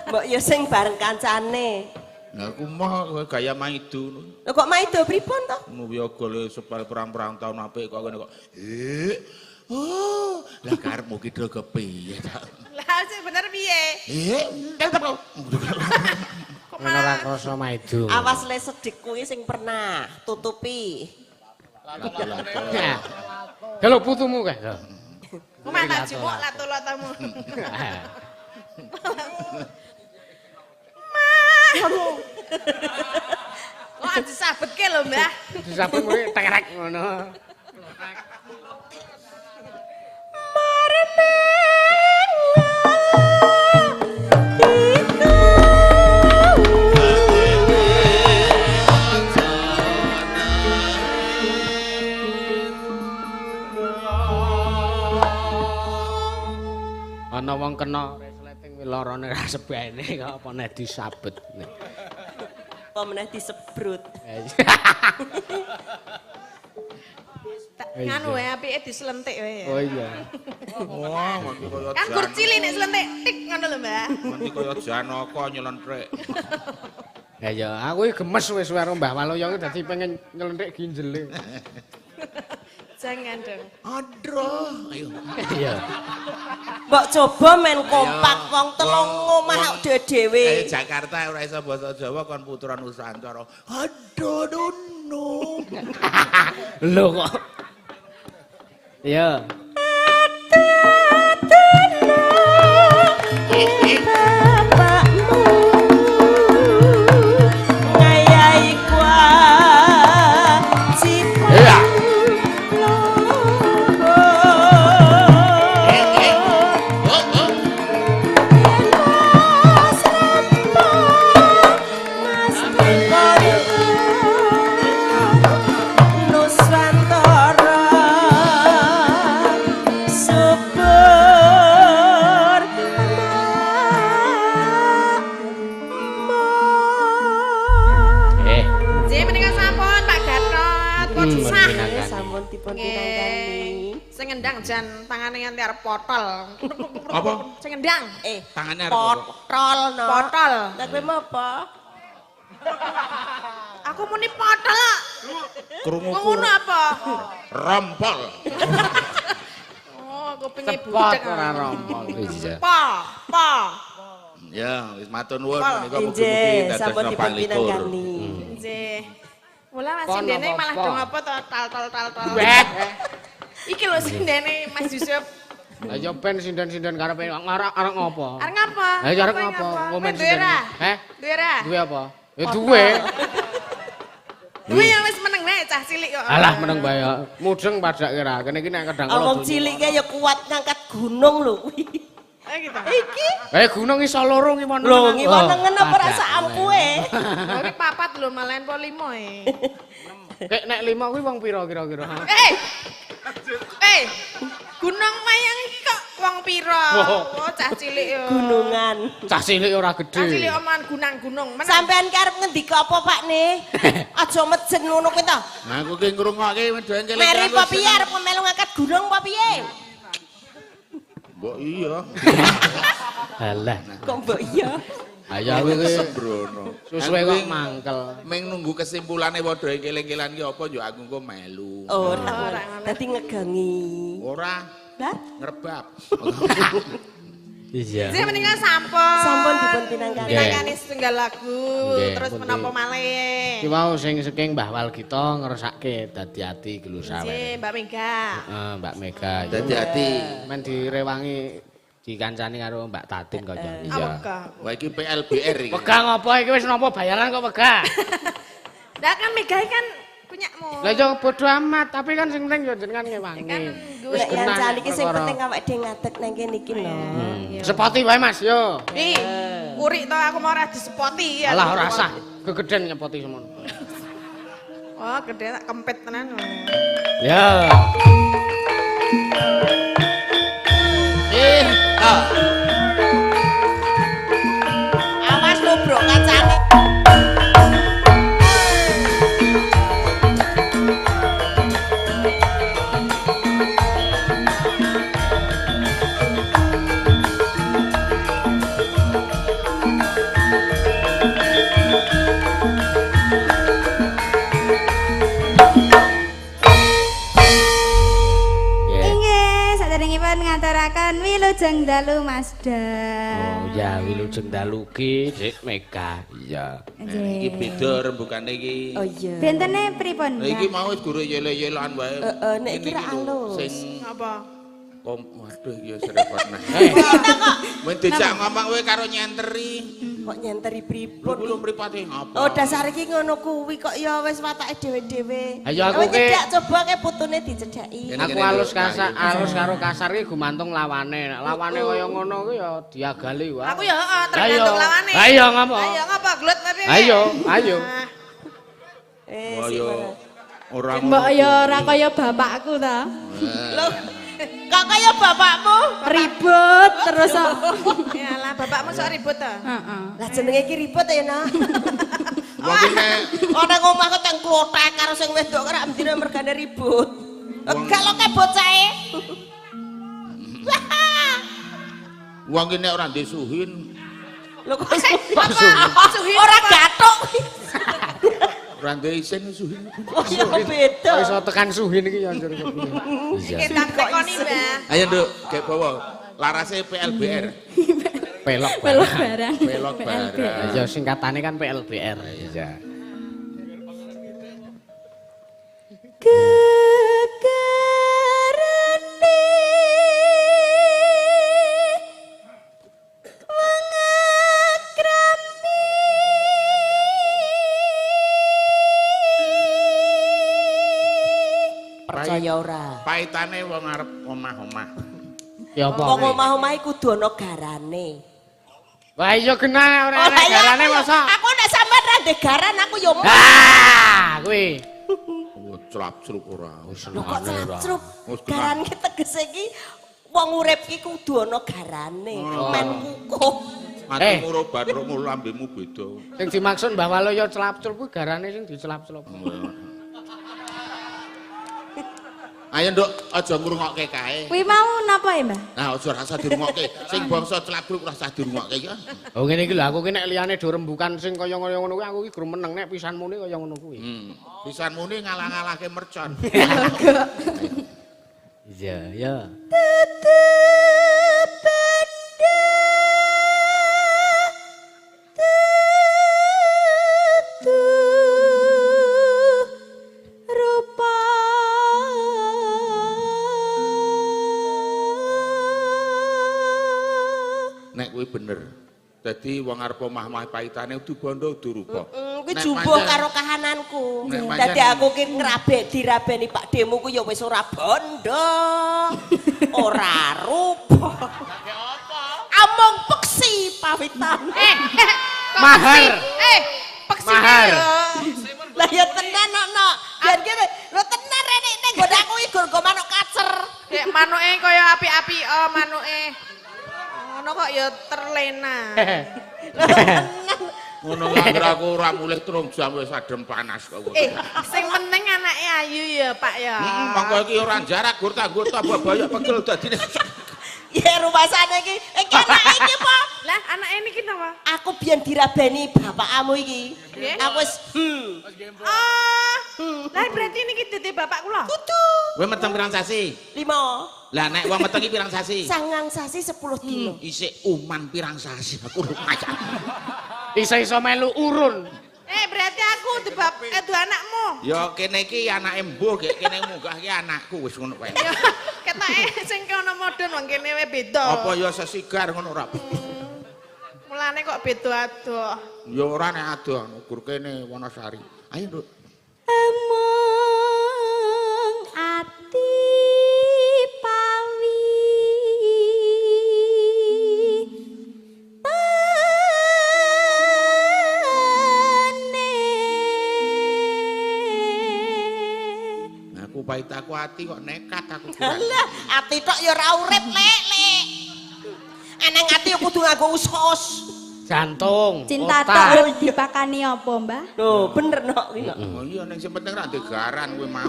Speaker 4: Mbok ya sing bareng kancane.
Speaker 1: Lah aku mah gaya maido.
Speaker 4: Lho kok maido pripun to?
Speaker 1: Ngono yoga le sepal perang-perang tahun apik kok ngene kok. Oh, lah karepmu ki do kepiye ta?
Speaker 5: Lah sing bener piye?
Speaker 1: Tetep kok.
Speaker 5: Kok
Speaker 2: ora krasa maido.
Speaker 4: Awas le sedik kuwi sing pernah tutupi.
Speaker 2: Kalau putumu kae.
Speaker 5: Ku mah tak jupuk lato-latomu. Mah. Kok disabetke lho, Mbah.
Speaker 2: Disabet muni tekrek ngono. Ana wong kena resleting lorone ra sebene kok apa nek disabet.
Speaker 4: Apa meneh disebrut.
Speaker 5: Nganu wae apike diselentik wae.
Speaker 2: Oh iya.
Speaker 1: Wah, nganti kaya
Speaker 5: kan gur cilik nek selentik tik ngono lho, Mbah.
Speaker 1: Nganti kaya Janaka nyelentik.
Speaker 2: Ya ya, aku iki gemes wis karo Mbah Waluyo iki dadi pengen nyelentik ginjele.
Speaker 5: Jangan dong.
Speaker 1: Aduh, ayo.
Speaker 2: Iya.
Speaker 4: Mbok coba men kompak wong telung omah dhewe.
Speaker 1: Kayak Jakarta ora iso basa Jawa kon putra Nusantara. Aduh dono.
Speaker 2: Lho kok. Iya.
Speaker 4: Bapakmu ngayahi kewajiban.
Speaker 2: Iya.
Speaker 5: Nggih menika sampun Pak Gatot pun sah.
Speaker 4: Sampun dipun pinangkani.
Speaker 5: Sing ngendang jan tangane nganti arep potol.
Speaker 1: Apa?
Speaker 5: Sing ngendang.
Speaker 1: Tangane arep
Speaker 4: potol no.
Speaker 5: Potol.
Speaker 4: Lah kowe mau apa?
Speaker 5: Aku muni potol.
Speaker 1: Krunguku.
Speaker 5: Ngono apa?
Speaker 1: Rompol.
Speaker 5: Oh, kupinge budek.
Speaker 2: Ora rompol. Iya.
Speaker 5: Pa, pa.
Speaker 1: Ya, wis matur nuwun menika mugi-mugi dados
Speaker 4: sampun dipun
Speaker 1: 24.
Speaker 4: pinangkani.
Speaker 5: Nggih. Mula Mas sindene malah dong apa to tal tal tal tal. Iki lho sindene Mas Yusuf.
Speaker 2: Lah ya ben sinden-sinden karepe arek ngopo?
Speaker 5: Arek ngapa?
Speaker 2: Lah ya arek ngopo? Komen sinden. Heh?
Speaker 5: Duwe ra?
Speaker 2: Duwe apa? Ya duwe.
Speaker 5: Duwe ya wis meneng wae cah cilik kok.
Speaker 2: Alah meneng wae. Mudeng padake ra. Kene iki nek kadang kala.
Speaker 4: Wong cilik ya kuat ngangkat gunung lho kuwi.
Speaker 5: Gitu.
Speaker 4: Iki.
Speaker 2: Gunung iso loro ngiwo nengen.
Speaker 4: Lho ngiwo nengen apa ora sak ampuhe?
Speaker 5: Lho iki papat lho malahan po 5 e.
Speaker 2: Kek nek 5 kuwi wong pira kira-kira?
Speaker 5: Gunung wayang iki kok wong pira? Oh cah cilik yo.
Speaker 4: Gunungan.
Speaker 2: Cah cilik ora gedhe.
Speaker 5: Cah cilik omongan gunang-gunung.
Speaker 4: Sampean ki arep ngendika apa Pak ne? Aja mejen ngono kuwi to.
Speaker 1: Nah aku ki ngrungokke wedok keling.
Speaker 4: Meri apa piye arep melu ngangkat gunung apa piye?
Speaker 1: Mbok iya.
Speaker 2: Alah.
Speaker 4: Kok mbok iya?
Speaker 2: Ayo aku iki
Speaker 1: sembrono.
Speaker 2: Suwe kok mangkel.
Speaker 1: Meng nunggu kesimpulane padha keling-kelan ki apa yo aku engko melu.
Speaker 4: Ora. Dadi ngegangi.
Speaker 1: Ora.
Speaker 4: Lah
Speaker 1: ngrebab.
Speaker 2: Iya.
Speaker 5: Sing menika sampun.
Speaker 4: Sampun dipun pinangkani.
Speaker 5: Pinangkani setunggal lagu terus menapa malih.
Speaker 2: Iki mau sing saking Mbah Walgita ngersake dadi ati iki lho sawer.
Speaker 5: Nggih, Mbak Mega.
Speaker 2: Heeh, Mbak Mega.
Speaker 1: Dadi ati.
Speaker 2: Men direwangi dikancani karo Mbak Tatin kaya.
Speaker 5: Iya.
Speaker 1: Wah iki PLBR iki.
Speaker 2: Wegah ngopo iki wis nampa bayaran kok wegah.
Speaker 5: Lah kan Mega kan punyakmu.
Speaker 2: Lah ya bodo amat, tapi kan sing penting ya jenengan ngewangi.
Speaker 4: Wis ngancani iki sing penting awake dhewe ngadeg nang kene iki lho.
Speaker 2: Sepoti wae Mas yo.
Speaker 5: Ih, kurik to aku mau ora disepoti ya.
Speaker 2: Alah ora usah, gegeden nyepoti semono.
Speaker 5: Wah, gede tak kempet tenan.
Speaker 2: Ya.
Speaker 4: Awas lho bro kacane.
Speaker 3: Ngaturaken wilujeng dalu Mas Da.
Speaker 2: Oh ya wilujeng dalu ki Dik Mega. Iya.
Speaker 1: Iki beda rembugane iki.
Speaker 4: Oh iya.
Speaker 3: Bentene pripun?
Speaker 1: Lah iki mau wis guru yele-yelean wae.
Speaker 4: Heeh, nek iki ra alus.
Speaker 1: Sing
Speaker 5: apa?
Speaker 1: Waduh iki wis repot nah. Men dijak ngomong kowe karo nyenteri.
Speaker 4: Kok nyenteri pripun?
Speaker 1: Lho mripate ngapa?
Speaker 4: Oh dasar iki ngono kuwi kok ya wis watake dhewe-dhewe.
Speaker 2: Ayo aku ki
Speaker 4: nyedak coba ke putune dicedhaki.
Speaker 2: Aku alus kasar, alus karo kasar iki gumantung lawane. Nek lawane kaya ngono kuwi ya diagali wae.
Speaker 5: Aku ya heeh tergantung lawane.
Speaker 2: Ayo ngapa?
Speaker 5: Ayo ngapa glut tapi.
Speaker 2: Ayo, ayo.
Speaker 1: Ayo. Ora
Speaker 3: mbok ya ora kaya bapakku ta.
Speaker 4: Lho, kok kaya bapakmu?
Speaker 3: Ribut terus kok.
Speaker 5: Yalah, bapakmu sok ribut ta?
Speaker 3: Heeh.
Speaker 4: Lah jenenge iki ribut ya, Nak.
Speaker 1: Wong iki nek
Speaker 4: ana ngomah kok teng klothek karo sing wedok ora mdina mergane ribut. Enggak lho ke bocahe.
Speaker 1: Wong iki nek ora ndek suhin.
Speaker 4: Lho kok suhin? Ora gathuk.
Speaker 1: Ora ndek isin suhin.
Speaker 4: Oh iya beda.
Speaker 2: Kok iso tekan suhin iki ya njur kepiye.
Speaker 5: Iki tak tekoni, Mbah.
Speaker 1: Ayo Nduk, gek bawa. Larase PLBR.
Speaker 2: Pelok
Speaker 3: pelok barang.
Speaker 1: Pelok barang.
Speaker 2: Ya singkatane kan PLBR. Iya.
Speaker 3: Gegerane wong akrami
Speaker 4: Percaya ora?
Speaker 1: Paitane wong arep omah-omah.
Speaker 2: Ya apa?
Speaker 4: Wong omah-omah iku kudu ana garane.
Speaker 2: Wah iya genah ora ana garane masa.
Speaker 4: Aku nek sampean ra ndek garan aku ya.
Speaker 2: Ah, kuwi.
Speaker 1: Oh, clap-clup ora.
Speaker 4: Lho kok clap-clup? Garan ki tegese iki wong urip ki kudu ana garane, men kukuh.
Speaker 1: Atimu ro bathukmu lambemu beda.
Speaker 2: Sing dimaksud Mbah Waluyo celap-celup kuwi garane sing dicelap-celup.
Speaker 1: Ayo Nduk, aja ngrungokke kae.
Speaker 3: Kuwi mau napa ya, Mbah?
Speaker 1: Nah, aja rasa dirungokke. Sing bangsa celap-celup rasa dirungokke ya.
Speaker 2: Oh ngene iki lho, aku ki nek liyane do rembukan sing kaya ngono kuwi aku ki gur meneng nek pisan muni kaya ngono kuwi.
Speaker 1: Pisan muni ngalah-ngalahke mercon.
Speaker 2: Iya, ya.
Speaker 3: Tetep benda tetu rupa.
Speaker 1: Nek kuwi bener. Dadi wong arep omah-omah paitane udu bondo udu rupa.
Speaker 4: Kuwi jumbuh karo kahananku. Dadi aku ki ngrabek dirabeni Pak Demu ku ya wis ora bondo. Ora rupa. Amung peksi pawitan.
Speaker 2: Mahar.
Speaker 5: Peksi.
Speaker 2: Mahar.
Speaker 4: Lah ya tenan no. Biar kene lho tenan rene ning nggon aku iki gur manuk kacer.
Speaker 5: Nek manuke kaya api-api oh manuke. Ngono kok ya terlena.
Speaker 1: Ngono anggere aku ora mulih 3 jam wis adem panas kok.
Speaker 5: Sing penting anake ayu ya, Pak ya.
Speaker 1: Heeh, monggo iki ora jarak gur tanggo tambah boyok pegel dadine.
Speaker 4: Ya rumasane iki, iki anake iki apa?
Speaker 5: Lah anake niki napa?
Speaker 4: Aku biyen dirabeni bapakmu iki. Aku wis
Speaker 5: Lah berarti niki dadi bapak kula.
Speaker 4: Kudu.
Speaker 1: Kowe meteng pirang sasi?
Speaker 4: 5.
Speaker 1: Lah nek wong meteng iki pirang sasi?
Speaker 4: 9 sasi 10 dino.
Speaker 1: Isih uman pirang sasi aku lumayan.
Speaker 2: Iso-iso melu urun.
Speaker 5: Berarti aku du anakmu.
Speaker 1: Ya kene iki anake mbuh, gek kene munggah iki anakku wis ngono kae.
Speaker 5: Ya ketoke sing kono modern wong kene wae beda.
Speaker 1: Apa ya sesigar ngono ora?
Speaker 5: Mulane kok beda adoh.
Speaker 1: Ya ora nek adoh, gur kene Wonosari. Ayo, Nduk.
Speaker 3: Emung ati pawi tane.
Speaker 1: Aku paitaku ati kok nekat aku.
Speaker 4: Lah ati tok ya ora urip lek lek. Aneng ati kudu nganggo usus.
Speaker 2: Jantung,
Speaker 3: cinta
Speaker 2: otak.
Speaker 3: Tok dipakani apa, Mbah?
Speaker 4: Lho, bener nok kuwi nok.
Speaker 1: Oh iya ning sing penting ra ndegaran kowe mau.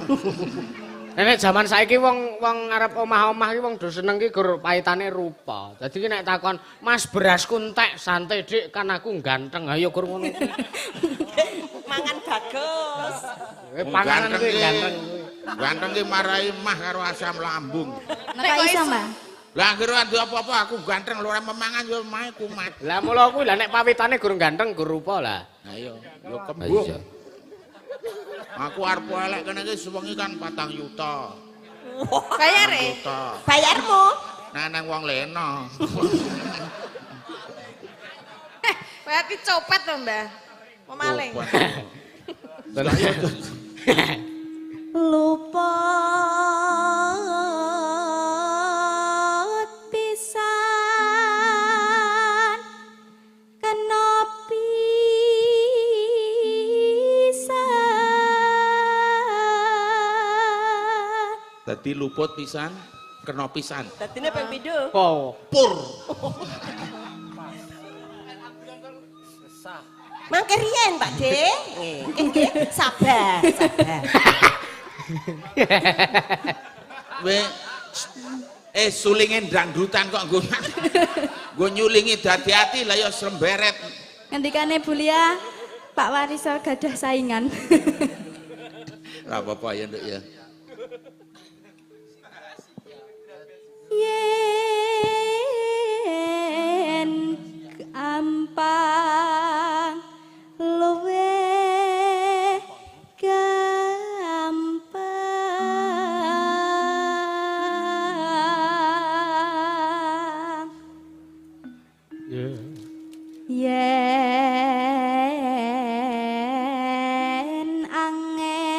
Speaker 2: Nek jaman saiki wong wong arep omah-omah iki wong do seneng ki gur paitane rupa. Dadi ki nek takon, "Mas berasku entek santai Dik, kan aku ganteng." Ayo gur ngono.
Speaker 4: Mangan bagus.
Speaker 2: Panganan kuwi ganteng kuwi.
Speaker 1: Ganteng ki marai mah karo asam lambung.
Speaker 3: Nek iso, Mbah?
Speaker 1: Lah anggere ora duwe apa-apa aku ganteng lho ora memangan yo mae kumat.
Speaker 2: Lah mula kuwi lah nek pawitane gur ganteng gur rupa lah.
Speaker 1: Lah iya, yo kembuh. Aku arep elek kene iki sewengi kan 4 yuta.
Speaker 5: Bayar e?
Speaker 4: Bayarmu?
Speaker 1: Nah nang wong lena.
Speaker 5: Berarti copet to, Mbah. Mau maling.
Speaker 3: Lupa pisan kena pisan.
Speaker 1: Dadi luput pisan kena pisan.
Speaker 4: Dadine ping pindho?
Speaker 2: Oh,
Speaker 1: pur.
Speaker 4: Mangke riyen, Pak De. Nggih, sabar, sabar.
Speaker 1: We sulinge dangdutan kok nggo nggo nyulingi dadi ati lah ya slemberet.
Speaker 3: Ngendikane Bu Lia, Pak Wariso gadah saingan.
Speaker 1: Ora apa-apa ya, Nduk ya.
Speaker 3: Yen gampang luwih gampang. Yen angel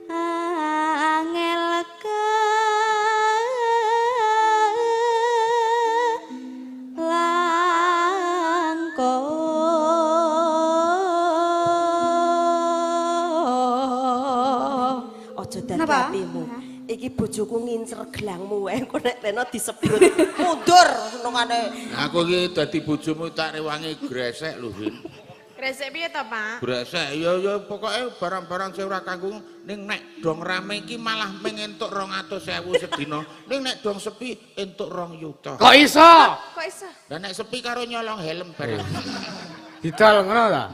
Speaker 3: angel ke langkung.
Speaker 4: Aja dadi atimu. Iki bojoku ngincer gelangmu wae engko nek reno disebrut mundur senengane.
Speaker 1: Aku iki dadi bojomu tak rewangi gresek lho, Hin.
Speaker 5: Gresek piye to, Pak?
Speaker 1: Gresek ya ya pokoke barang-barang sing ora kanggo ning nek dong rame iki malah mung entuk 200.000 sedina. Ning nek dong sepi entuk 2 yuta.
Speaker 2: Kok iso?
Speaker 5: Kok iso?
Speaker 1: Lah nek sepi karo nyolong helm bareng.
Speaker 2: Didol ngono ta?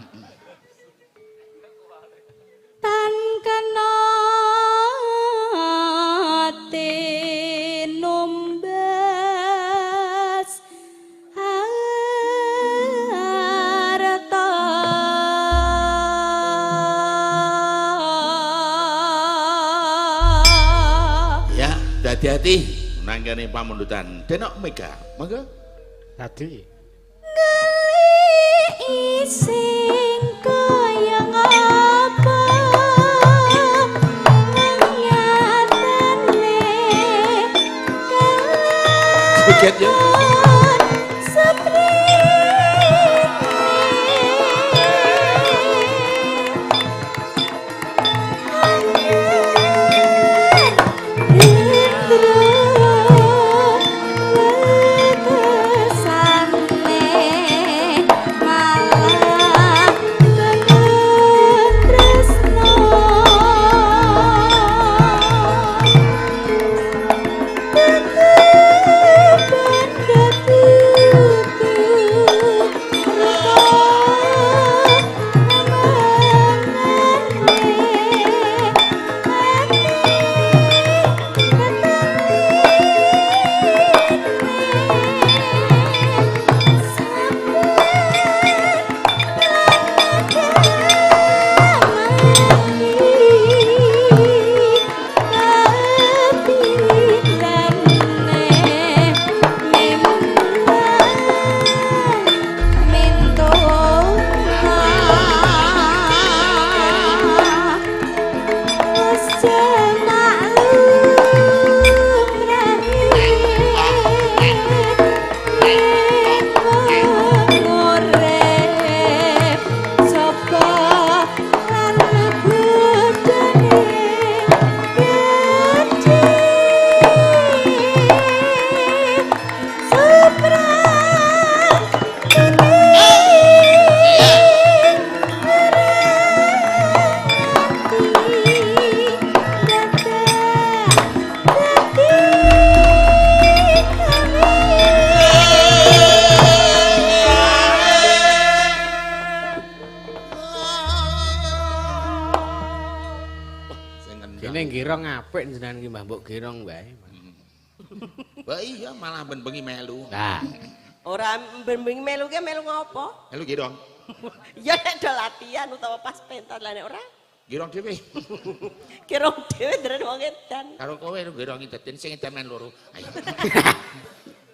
Speaker 3: Tan kena tinumbas harta.
Speaker 1: Ya, hati-hati nangkene pamundutan. Denok Mega, monggo.
Speaker 2: Tadi.
Speaker 3: Ngelih sing kaya ngapa nyatane
Speaker 1: Joget ya.
Speaker 2: Kene girong apik jenengan iki Mbah, mbok girong wae.
Speaker 1: Wah iya malah ben bengi melu.
Speaker 2: Lah,
Speaker 4: Ora ben bengi melu ki melu ngopo?
Speaker 1: Melu girong.
Speaker 4: Ya nek do latihan utawa pas pentas lah nek ora.
Speaker 1: Girong dhewe.
Speaker 4: Girong dhewe nderen wong edan.
Speaker 1: Karo kowe girongi dadi sing edan loro. Ayo.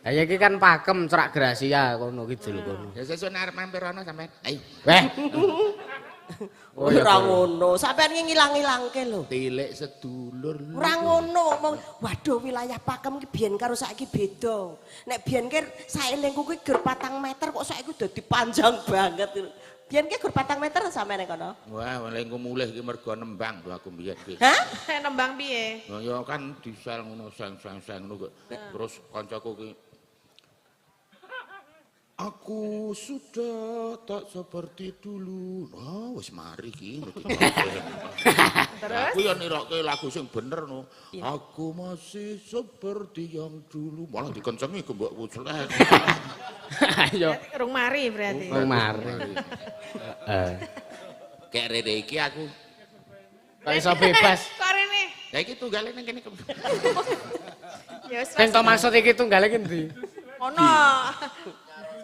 Speaker 2: Lah iki kan pakem cerak Gracia kono kidul kono.
Speaker 1: Ya sesuk arep mampir ana sampean. Ayo.
Speaker 2: Weh.
Speaker 4: Oh, ora ngono, sampean iki ngilang-ilangke lho.
Speaker 1: Tilik sedulur.
Speaker 4: Ora ngono, ngomong waduh wilayah Pakem ki biyen karo saiki beda. Nek biyen ki saelingku kuwi gur 4 meter kok saiki dadi panjang banget. Biyen ki gur 4 meter sampean nek kono.
Speaker 1: Wah, lengku mulih ki mergo nembang lho aku biyen ki.
Speaker 4: Hah?
Speaker 5: Nembang piye?
Speaker 1: Ya kan disel ngono seng-seng-seng ngono kok. Terus kancaku ki aku sudah tak seperti dulu. Nah, wis mari ki.
Speaker 5: Terus?
Speaker 1: Aku ya nirokke lagu sing bener no. Aku masih seperti yang dulu. Malah dikencengi gembokku jelek.
Speaker 2: Ayo.
Speaker 5: Rung mari berarti.
Speaker 2: Rung mari. Heeh.
Speaker 1: Kayak rene iki aku.
Speaker 2: Kok iso bebas?
Speaker 5: Kok rene?
Speaker 1: Lah iki tunggale ning kene.
Speaker 5: Ya wis.
Speaker 2: Sing to maksud iki tunggale ki ndi?
Speaker 5: Ono.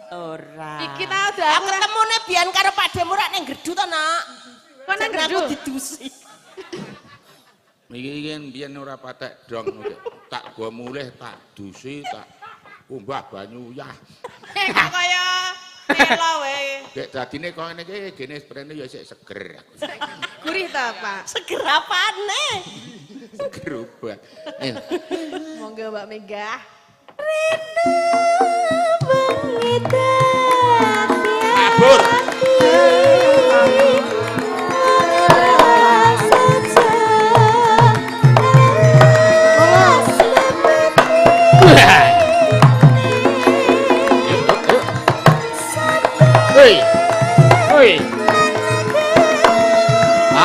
Speaker 4: Ora.
Speaker 5: Iki ta udah
Speaker 4: aku ketemune biyen karo Pak Demu rak ning Gerdu to, Nak.
Speaker 5: Kok nang Gerdu?
Speaker 4: Aku didusi.
Speaker 1: Iki iki biyen ora patek dong. Tak gua mulih tak dusi tak kumbah banyu uyah.
Speaker 5: Kok kaya melo wae.
Speaker 1: Dek dadine kok ngene iki gene sprene ya sik seger aku.
Speaker 5: Gurih ta, Pak?
Speaker 4: Seger apane?
Speaker 1: Seger obat. Ayo.
Speaker 5: Monggo Mbak Mega.
Speaker 3: Rene bengi dadi
Speaker 1: Mabur.
Speaker 3: Ora saja.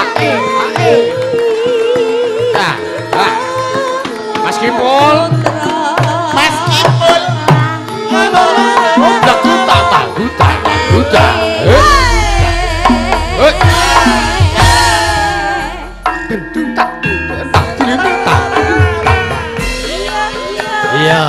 Speaker 2: Ae, ae. Nah, ah. Mas Kimpul.
Speaker 1: Mas Kimpul.
Speaker 2: Lagu tak tanggu tak tanggu tak. Eh. Tentu tak tak tak tak. Iya.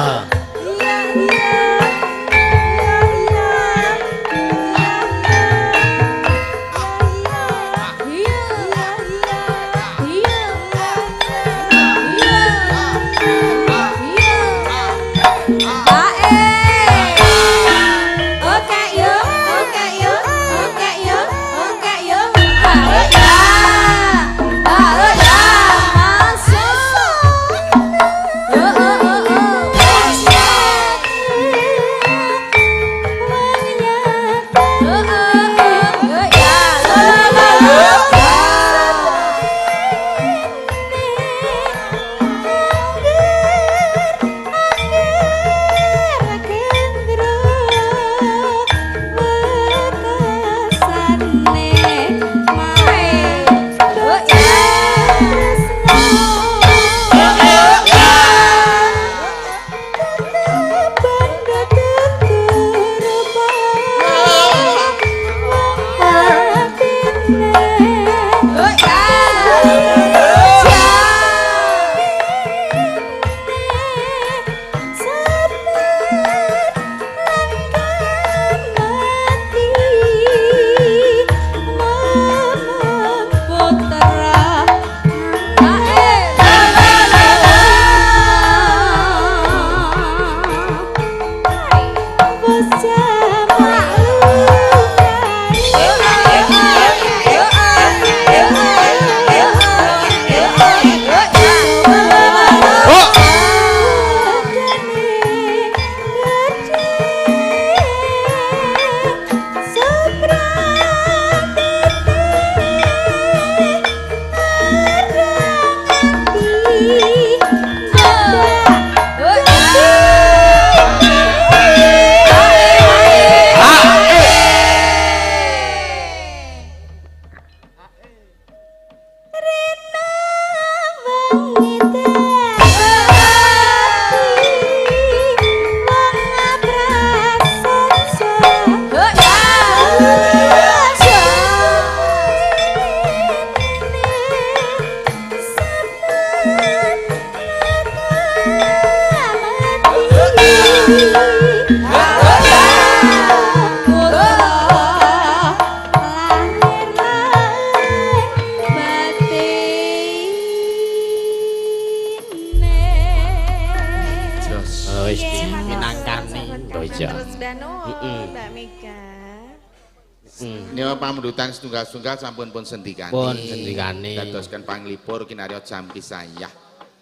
Speaker 1: Pamundutan setunggal-setunggal sampun pun sendikane.
Speaker 2: Pun sendikane.
Speaker 1: Dadosken panglipur kinarya jam pisayah.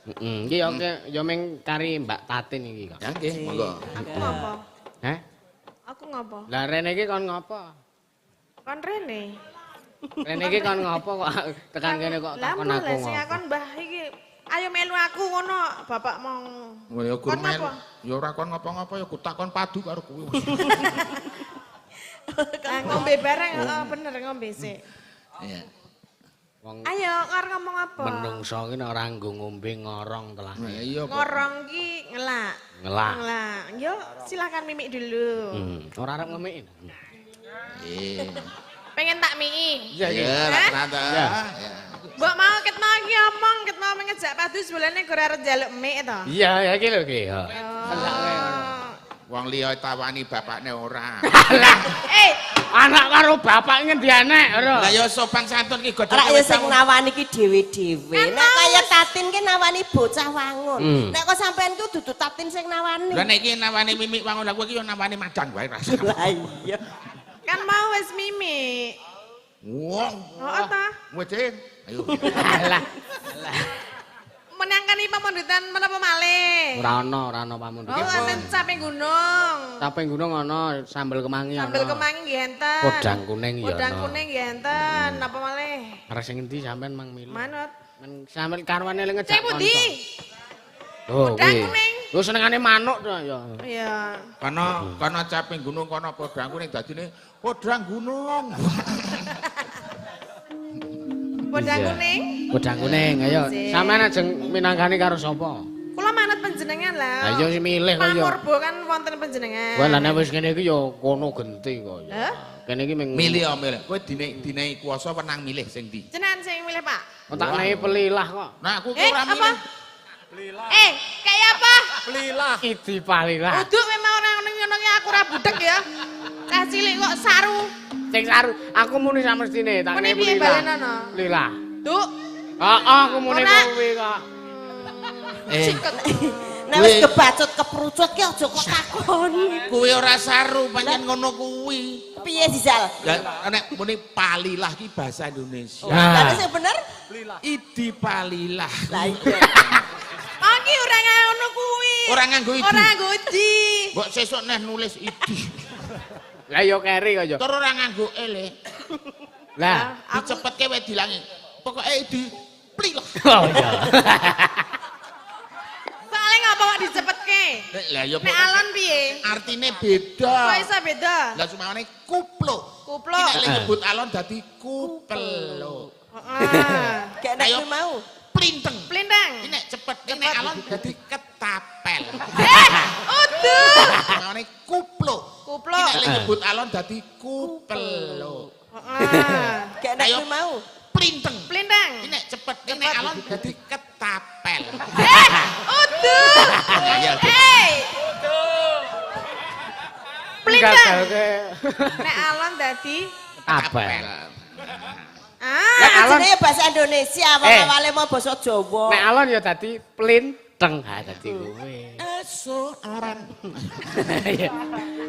Speaker 2: Heeh. Iki ya ya ming kari Mbak Tatin iki kok.
Speaker 1: Ya nggih, monggo.
Speaker 5: Aku ngopo?
Speaker 2: Heh?
Speaker 5: Aku ngopo?
Speaker 2: Lah rene iki kon ngopo?
Speaker 5: Kon rene.
Speaker 2: Rene iki kon ngopo kok tekan kene kok takon aku ngopo.
Speaker 5: Lah sing akon Mbah iki ayo melu aku ngono, bapak mong.
Speaker 1: Ya gur melu. Ya ora kon ngopo-ngopo ya takon padu karo kowe.
Speaker 5: Nah, ngombe bareng, oh, bener ngombe sih.
Speaker 1: Iya.
Speaker 2: Wong
Speaker 5: ayo ngar ngomong apa?
Speaker 2: Menungso ki nek ora nggo ngombe ngorong telah.
Speaker 1: Nah, iya
Speaker 5: ngorong ki ngelak.
Speaker 2: Ngelak.
Speaker 5: Ngelak. Yo silakan mimik dulu.
Speaker 2: Ora arep ngemik.
Speaker 1: Iya.
Speaker 5: Pengen tak mii.
Speaker 1: Iya, iya, ta.
Speaker 5: Mbok mau ketno iki omong, ketno ngejak padu sebulane ora arep njaluk mik to.
Speaker 2: Iya, ya iki lho iki.
Speaker 1: Wong liya tawani bapakne ora.
Speaker 2: Lah, anak karo bapak ngendi anek ora.
Speaker 1: Lah ya sopan santun ki godhong.
Speaker 4: Ora ya sing nawani ki dhewe-dhewe. Nek kaya Tatin ki nawani bocah wangun. Nek kok sampean ku dudu Tatin sing nawani.
Speaker 1: Lah nek iki nawani mimik wangun, lah kowe iki ya nawani madang wae rasane.
Speaker 4: Lah iya.
Speaker 5: Kan mau wis mimik.
Speaker 1: Wong.
Speaker 5: Heeh ta?
Speaker 1: Wis, ayo.
Speaker 2: Lah. Lah.
Speaker 5: Menangkani pamundutan menapa malih?
Speaker 2: Ora ana, ora ana pamundutan.
Speaker 5: Oh, enten caping gunung.
Speaker 2: Caping gunung ana, sambel kemangi ana.
Speaker 5: Sambel kemangi nggih enten.
Speaker 2: Podang kuning ya ana.
Speaker 5: Podang kuning nggih enten. Napa malih?
Speaker 2: Arep sing endi sampean mang milu?
Speaker 5: Manut.
Speaker 2: Men sampean karwane le ngejak
Speaker 5: Sing pundi?
Speaker 2: Oh,
Speaker 5: Podang kuning.
Speaker 2: Lho senengane manuk to ya.
Speaker 5: Iya.
Speaker 1: Kono kono caping gunung kono podang kuning dadine podang gunung.
Speaker 5: Podang kuning.
Speaker 2: Podang kuning, ayo. Sampeyan ajeng minangkani karo sapa?
Speaker 5: Kula manut panjenengan lah.
Speaker 2: Ayo sing milih kok ya.
Speaker 5: Pamurbo kan wonten panjenengan.
Speaker 2: Wah, lah nek wis ngene iki ya kono genti kok ya. Kene iki ming
Speaker 1: Milih ya milih. Kowe dinehi kuasa wenang milih sing ndi?
Speaker 5: Jenengan sing milih, Pak.
Speaker 2: Oh, tak nehi pelilah kok.
Speaker 1: Nah, aku ki ora milih.
Speaker 5: Pelilah. Kayak apa?
Speaker 6: Pelilah.
Speaker 2: Idi palilah.
Speaker 5: Uduk memang ora ngono ki aku ora budek ya. Cah cilik kok saru.
Speaker 2: Sing saru, aku muni samestine tak
Speaker 5: Muni
Speaker 2: nehi
Speaker 5: piye
Speaker 2: pelilah.
Speaker 5: balenono?
Speaker 2: Pelilah.
Speaker 5: Duk.
Speaker 2: Heeh, aku muni kuwi kok.
Speaker 4: Nek wis kebacut keprucut ki aja kok takoni.
Speaker 1: Kuwi ora saru pancen ngono kuwi.
Speaker 4: Piye Zizal?
Speaker 1: Lah nek muni palilah ki bahasa Indonesia.
Speaker 4: Lah sing bener?
Speaker 1: Idi palilah.
Speaker 4: Lah iya.
Speaker 5: Oh ki ora ngono kuwi.
Speaker 1: Ora nganggo idi.
Speaker 5: Ora nganggo idi.
Speaker 1: Mbok sesuk neh nulis idi.
Speaker 2: Lah ya keri kok ya.
Speaker 1: Tur ora nganggo ele.
Speaker 2: Lah,
Speaker 1: dicepetke wae dilangi. Pokoke idi plilah.
Speaker 2: Oh iya.
Speaker 5: Soale ngapa kok dicepetke?
Speaker 1: Lah ya
Speaker 5: Nek alon piye?
Speaker 1: Artine beda.
Speaker 5: Kok iso beda?
Speaker 1: Lah sumane kupluk.
Speaker 5: Kupluk.
Speaker 1: Iki nek nyebut alon dadi kupeluk.
Speaker 5: Heeh.
Speaker 4: Gak nek kuwi mau.
Speaker 1: Plinteng.
Speaker 5: Plinteng.
Speaker 1: Iki nek cepet, nek alon dadi ketapel.
Speaker 5: Uduh.
Speaker 1: Sumane kupluk.
Speaker 5: Kupluk.
Speaker 1: Iki nek nyebut alon dadi kupeluk.
Speaker 5: Heeh.
Speaker 4: Gak nek kuwi mau.
Speaker 1: Plinteng.
Speaker 5: Plinteng.
Speaker 1: Iki nek cepet, nek alon dadi ketapel.
Speaker 5: Uduh. Plinteng. Nek alon dadi
Speaker 2: ketapel.
Speaker 5: Ah,
Speaker 2: Nek alon
Speaker 4: jenenge bahasa Indonesia, wong awale mau basa Jawa.
Speaker 2: Nek alon ya dadi plinteng. Ha dadi kuwi.
Speaker 1: Eso aran.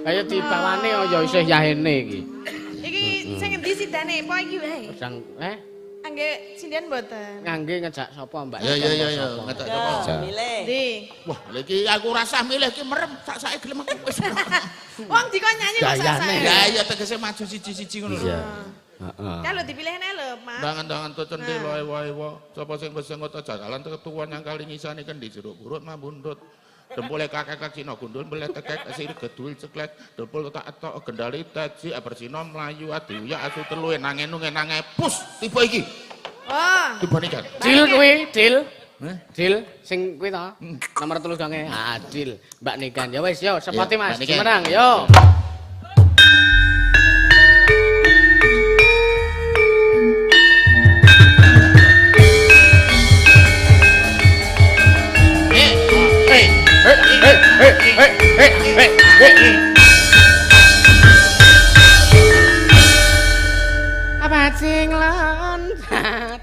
Speaker 2: Kaya dibawane ya isih yahene iki.
Speaker 5: Iki sing endi sidane? Po iki wae.
Speaker 2: Sedang
Speaker 5: Angge sinden mboten.
Speaker 2: Ngangge ngejak sapa Mbak?
Speaker 1: Ya ya ya ya, ngejak sapa?
Speaker 4: Milih.
Speaker 5: Ndi?
Speaker 1: Wah, lha iki aku rasah milih iki merem sak-sake gelem aku wis.
Speaker 5: Wong dikon nyanyi kok sak-sake.
Speaker 1: Ya iya tegese maju siji-siji ngono lho.
Speaker 2: Iya. Heeh.
Speaker 5: Kalau dipilihne lho, Mas.
Speaker 1: Tangan-tangan to cendela ewa-ewa, sapa sing wis ngoto jagalan ketuwa nyangkali ngisane kendi jeruk burut mambundut. Dempule kakek Cina gundul meleh tekek sir gedul ceklek dempul tak etok gendali taji bersino mlayu adiuya asu telu enang enang pus tiba iki.
Speaker 5: Wah.
Speaker 1: Tiba niki.
Speaker 2: Dil kuwi, Dil. Dil sing kuwi to. Nomor 3 gange. Ah, Dil. Mbak Niken. Ya wis yo, sepati Mas. Menang yo. Apa sing loncat?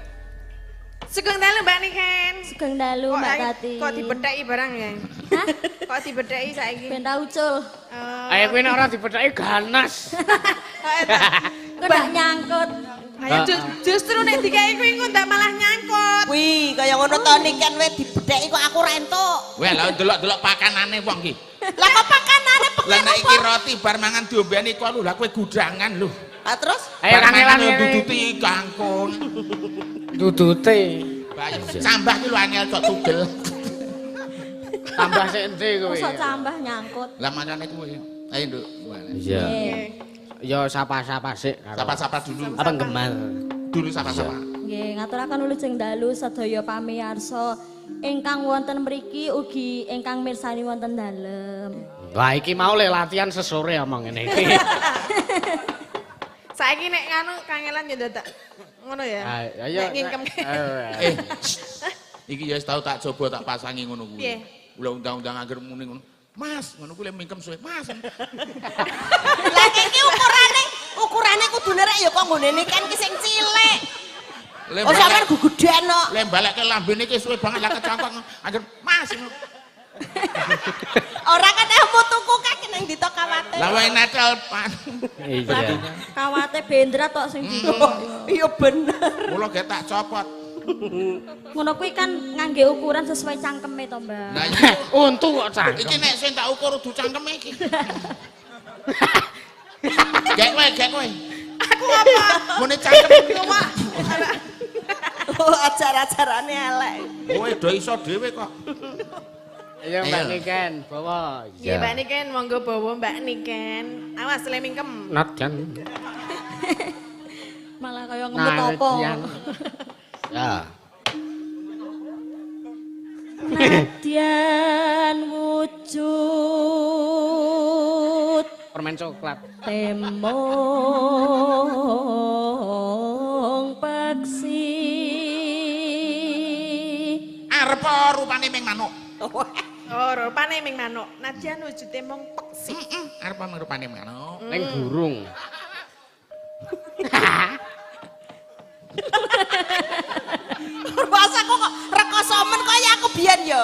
Speaker 5: Sugeng dalu Mbak Niken.
Speaker 3: Sugeng dalu Mbak Tati.
Speaker 5: Kok dibetheki barang ya?
Speaker 3: Hah?
Speaker 5: Kok dibetheki saiki?
Speaker 3: Ben ra ucul.
Speaker 2: Ayo kuwi nek ora dibetheki ganas.
Speaker 3: Kok ndak nyangkut.
Speaker 5: Ayo justru nek dikeki kuwi engko ndak malah nyangkut.
Speaker 4: Wih, kaya ngono to Niken wae dibetheki kok aku ora entuk.
Speaker 1: Weh, lha delok-delok pakanane wong iki.
Speaker 4: Lah kok pakanane pekan
Speaker 1: Lah nek iki roti bar mangan diombeni kok lho, lah kowe gudangan lho.
Speaker 4: Ah terus?
Speaker 2: Ayo kangelan
Speaker 1: duduti kangkung.
Speaker 2: Dudute.
Speaker 1: Cambah ki lho angel cok tugel.
Speaker 2: Tambah sik endi kowe?
Speaker 3: Mosok cambah nyangkut.
Speaker 1: Lah makane kowe. Ayo Nduk.
Speaker 2: Iya. Ya sapa-sapa sik karo.
Speaker 1: Sapa-sapa dulu.
Speaker 2: Apa penggemar?
Speaker 1: Dulu sapa-sapa.
Speaker 3: Nggih, ngaturaken wilujeng dalu sedaya pamiyarsa ingkang wonten mriki ugi ingkang mirsani wonten dalem.
Speaker 2: Wah, iki mau le latihan sesore omong ngene iki.
Speaker 5: Saiki nek nganu kangelan ya dadak ngono ya.
Speaker 2: Ayo.
Speaker 5: Nek ngingkem.
Speaker 1: Iki ya wis tau tak coba tak pasangi ngono kuwi.
Speaker 5: Piye?
Speaker 1: Kula undang-undang angger muni ngono. Mas, ngono kuwi mingkem suwe. Mas.
Speaker 4: Lah iki ukurane kudune rek ya kok nggone Niken ki sing cilik. Oh sampean gugedean kok.
Speaker 1: Le balekke lambene iki suwe banget lah kecangkok angger Mas.
Speaker 4: Ora kan aku tuku kaki nang ditok kawate.
Speaker 1: Lah wae netel pan.
Speaker 2: Iya.
Speaker 3: Kawate bendra tok sing ditok.
Speaker 4: Iya bener.
Speaker 1: Mula ge tak copot.
Speaker 3: Ngono kuwi kan ngangge ukuran sesuai cangkeme to, Mbak.
Speaker 1: Lah iki
Speaker 2: untu kok cangkem.
Speaker 1: Iki nek sing tak ukur udu cangkeme iki. Gek kowe, gek kowe.
Speaker 5: Aku apa?
Speaker 1: Mune cangkem.
Speaker 4: Oh, acara-acarane elek.
Speaker 1: Kowe do iso dhewe kok.
Speaker 2: Ayo Mbak Niken, bawa.
Speaker 5: Iya Mbak Niken, monggo bawa Mbak Niken. Awas le mingkem.
Speaker 2: Not kan.
Speaker 3: Malah kaya ngemut apa.
Speaker 2: Ya.
Speaker 3: Nadyan wujud
Speaker 2: permen coklat.
Speaker 3: Temong peksi.
Speaker 1: Arep rupane ming manuk.
Speaker 5: Oh, rupane ming manuk. Nadyan wujude mung peksi.
Speaker 1: Heeh, arep rupane manuk.
Speaker 2: Ning burung.
Speaker 4: Masa kok rekoso men kaya aku biyen ya.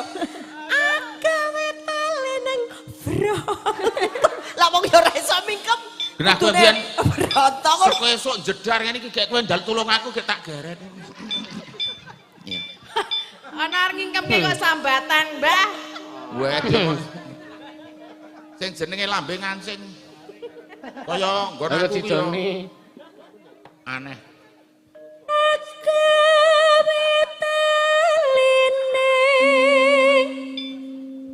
Speaker 4: Agawe tali ning bronto. Lah wong ya ora iso mingkem.
Speaker 1: Genah kowe biyen
Speaker 4: bronto kok.
Speaker 1: Saka esuk jedar ngene iki gek kowe ndal tulung aku gek tak geret. Iya.
Speaker 5: Ana arep ngingkemke kok sambatan, Mbah.
Speaker 1: Weh, sing jenenge lambe ngancing. Kaya nggon aku ki aneh.
Speaker 3: Agawe taline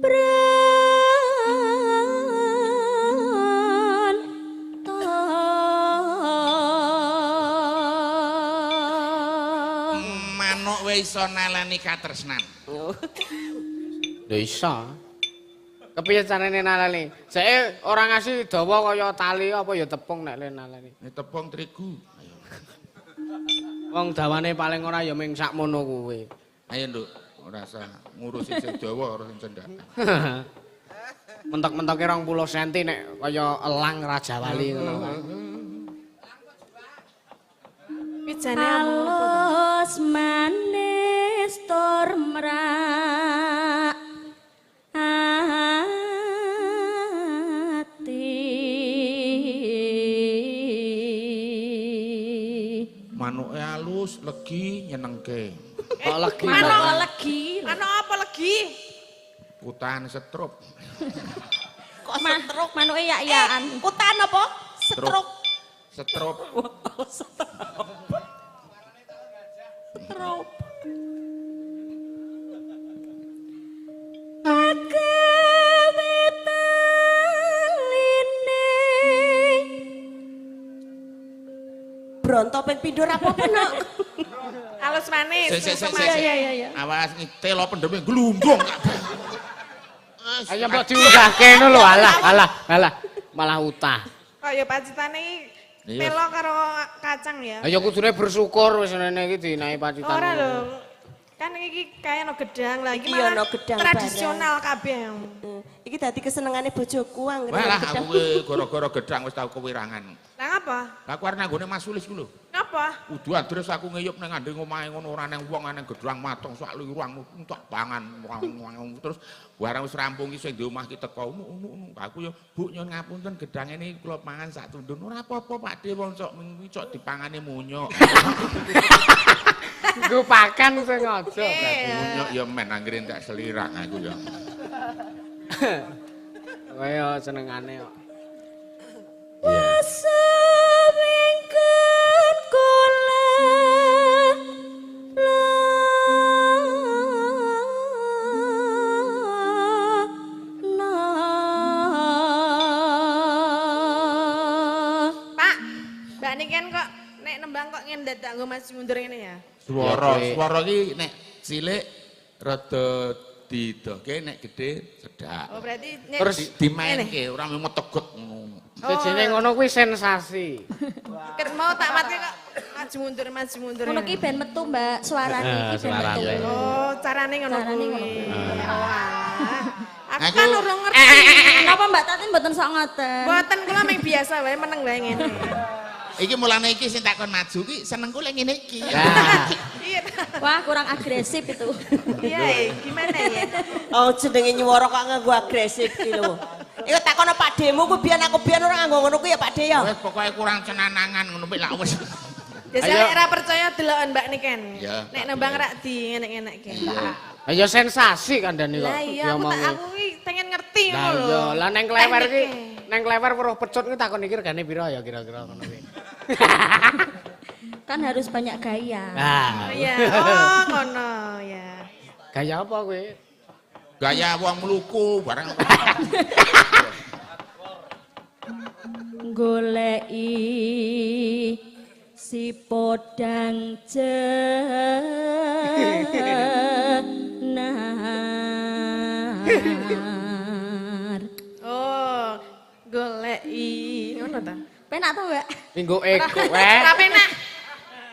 Speaker 3: bronto.
Speaker 1: Manuk wae iso nalani katresnan.
Speaker 2: Lho iso. Kepiye carane nalani? Jeke ora ngasih dawa kaya tali apa ya tepung nek le nalani.
Speaker 1: Ini tepung terigu. Ayo.
Speaker 2: Wong dawane paling ora ya ming sakmono kuwi.
Speaker 1: Ayo Nduk, ora usah ngurusi sing dawa ora sing cendhak.
Speaker 2: Mentok-mentoke 20 cm nek kaya elang Raja Wali ngono kae.
Speaker 5: Wijane
Speaker 3: alus manis tur mrak ati.
Speaker 1: Manuke alus, legi, nyenengke.
Speaker 2: Kok legi?
Speaker 3: Manuk legi.
Speaker 5: Manuk apa legi?
Speaker 1: Kutahan setruk.
Speaker 4: Kok setruk?
Speaker 3: Manuke yak-yakan.
Speaker 4: Kutahan apa? Setruk.
Speaker 1: Setruk.
Speaker 4: Setruk.
Speaker 3: Agawe taline
Speaker 4: Bronto ping pindho ra apa-apa, Nok.
Speaker 5: Alus manis.
Speaker 1: Sik sik sik.
Speaker 3: Iya.
Speaker 1: Awas telo pendeme glundung kabeh.
Speaker 2: Ayo mbok diunggahke ngono lho, alah alah alah malah utah.
Speaker 5: Kaya pacitane iki telo karo kacang ya.
Speaker 2: Ayo kudune bersyukur wis ngene iki dinaiki pacitan.
Speaker 5: Ora lho. Kan iki kaya no gedang lah iki
Speaker 4: Iki ya
Speaker 5: malah
Speaker 4: no gedang
Speaker 5: tradisional kabeh.
Speaker 4: Iki dadi kesenengane bojoku anggere
Speaker 1: Walah
Speaker 4: gedang.
Speaker 1: aku ki gara-gara gedang wis tau kewirangan.
Speaker 5: Lah ngapa?
Speaker 1: Lah aku arep nanggone Mas Sulis ku lho.
Speaker 5: Ngapa?
Speaker 1: Kudu terus aku ngeyup nang ngandhe omahe ngono ora nang wong nang gedang mateng sak lirang tak pangan terus barang wis rampung ki sing di omah ki teko ngono aku ya Bu nyuwun ngapunten gedang ini kula pangan sak tundun ora apa-apa Pak De wong sok wingi cok dipangane munyuk.
Speaker 2: Nggo pakan sing aja berarti.
Speaker 1: Munyuk ya men anggere entek selirang aku ya.
Speaker 2: Kaya senengane kok.
Speaker 3: Wingkun kula
Speaker 5: Pak, Mbak Niken kok nek nembang kok ngendadak nggo maju mundur ngene ya?
Speaker 1: Swara, swara iki nek cilik rada didoke nek gedhe cedak.
Speaker 5: Oh berarti nek
Speaker 2: Terus
Speaker 1: dimainke ora mung tegot ngono.
Speaker 2: Sejene ngono kuwi sensasi.
Speaker 5: Ket mau tak mati kok maju mundur maju mundur.
Speaker 3: Ngono ki ben metu Mbak, suarane iki ben metu.
Speaker 5: Oh, carane ngono
Speaker 3: Carane ngono
Speaker 5: kuwi.
Speaker 3: kuwi.
Speaker 5: Oh, alah. Aku
Speaker 1: Aku-
Speaker 5: kan urung ngerti.
Speaker 3: Kenapa Mbak Tatin mboten sok ngoten?
Speaker 5: Mboten kula mung biasa wae meneng wae ngene.
Speaker 1: Iki mulane iki sing takon maju ki senengku lek ngene iki.
Speaker 2: Lah,
Speaker 5: Iya.
Speaker 3: Wah, kurang agresif itu.
Speaker 5: Iya, gimana ya?
Speaker 4: Oh jenenge nyuwara kok nganggo agresif ki lho. Iku takono Pak Demu ku biyen aku biyen ora nganggo ngono ku ya Pak De ya.
Speaker 1: Wis pokoke kurang cenanangan ngono kuwi lak wis.
Speaker 5: Biasanya
Speaker 2: Ayo.
Speaker 5: nek ora percaya deloken Mbak Niken.
Speaker 1: Iya.
Speaker 5: Nek nembang rak di ngenek-ngenekke.
Speaker 2: Ayo sensasi kandhane kok.
Speaker 5: Lah iya aku tak aku ki pengen ngerti
Speaker 2: Lah
Speaker 5: ngono lho.
Speaker 2: iya, lah neng klewer ki,
Speaker 5: Teknike.
Speaker 2: neng klewer weruh pecut ki takon iki regane pira ya kira-kira ngono kuwi.
Speaker 3: Kan harus banyak gaya.
Speaker 2: Nah,
Speaker 5: Oh iya, oh ngono ya.
Speaker 2: gaya apa kowe?
Speaker 1: Gaya wong mluku barang.
Speaker 3: Goleki Si podang jenar.
Speaker 5: Oh, goleki ngono ta?
Speaker 3: Penak to, Mbak?
Speaker 2: Minggu eko eh.
Speaker 5: Ora penak.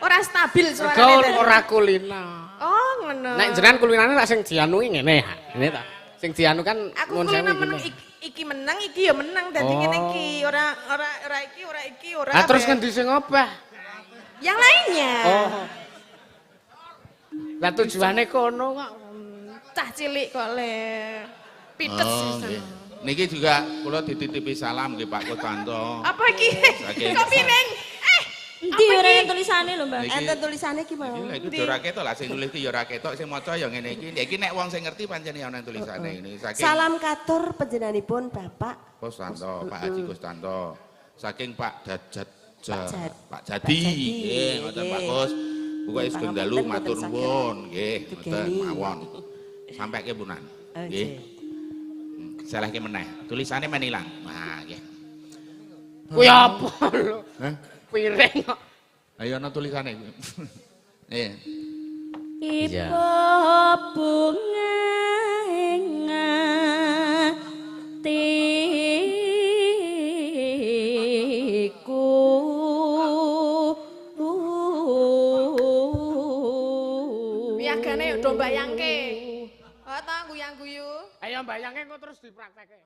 Speaker 5: Ora stabil suarane.
Speaker 2: Ora kulina.
Speaker 5: Oh, ngono.
Speaker 2: Nek jenengan kulinane lak sing dianu ngene ha. Ngene ta. Sing dianu kan
Speaker 5: aku kulina meneng iki menang, iki ya menang dadi ngene iki. Ora ora ora iki, ora iki, ora.
Speaker 2: Lah terus ngendi sing obah?
Speaker 5: Yang lainnya.
Speaker 2: Oh. Lah tujuane kono kok.
Speaker 5: Cah cilik kok le. Pites
Speaker 1: oh, niki juga kula dititipi salam nggih Pak Kustanto.
Speaker 5: Apa iki? Kok piring?
Speaker 3: Endi ora enten tulisane lho, Mbak.
Speaker 4: Enten tulisane iki mau.
Speaker 1: Iki lha ora ketok lah sing nulis iki ya ora ketok, sing maca ya ngene iki. Iki nek wong sing ngerti pancen ya ana tulisane ngene. Saking
Speaker 4: salam katur panjenenganipun Bapak
Speaker 1: Kustanto, Pak Haji Kustanto. Saking Pak Dajat Pak Jadi. Nggih, ngoten Pak Kus. Pokoke sugeng dalu matur nuwun nggih, ngoten mawon. Sampeke punan. Nggih. Salahke meneh. Tulisane men ilang. Nah, nggih.
Speaker 2: Kuwi apa lho? Hah? Piring kok.
Speaker 1: Ayo ana tulisane. Nggih.
Speaker 3: Ipo bunga ing atiku.
Speaker 5: Piagane yo do mbayangke. Oh ta guyang-guyu.
Speaker 2: Ayo mbayangke kok terus dipraktekke.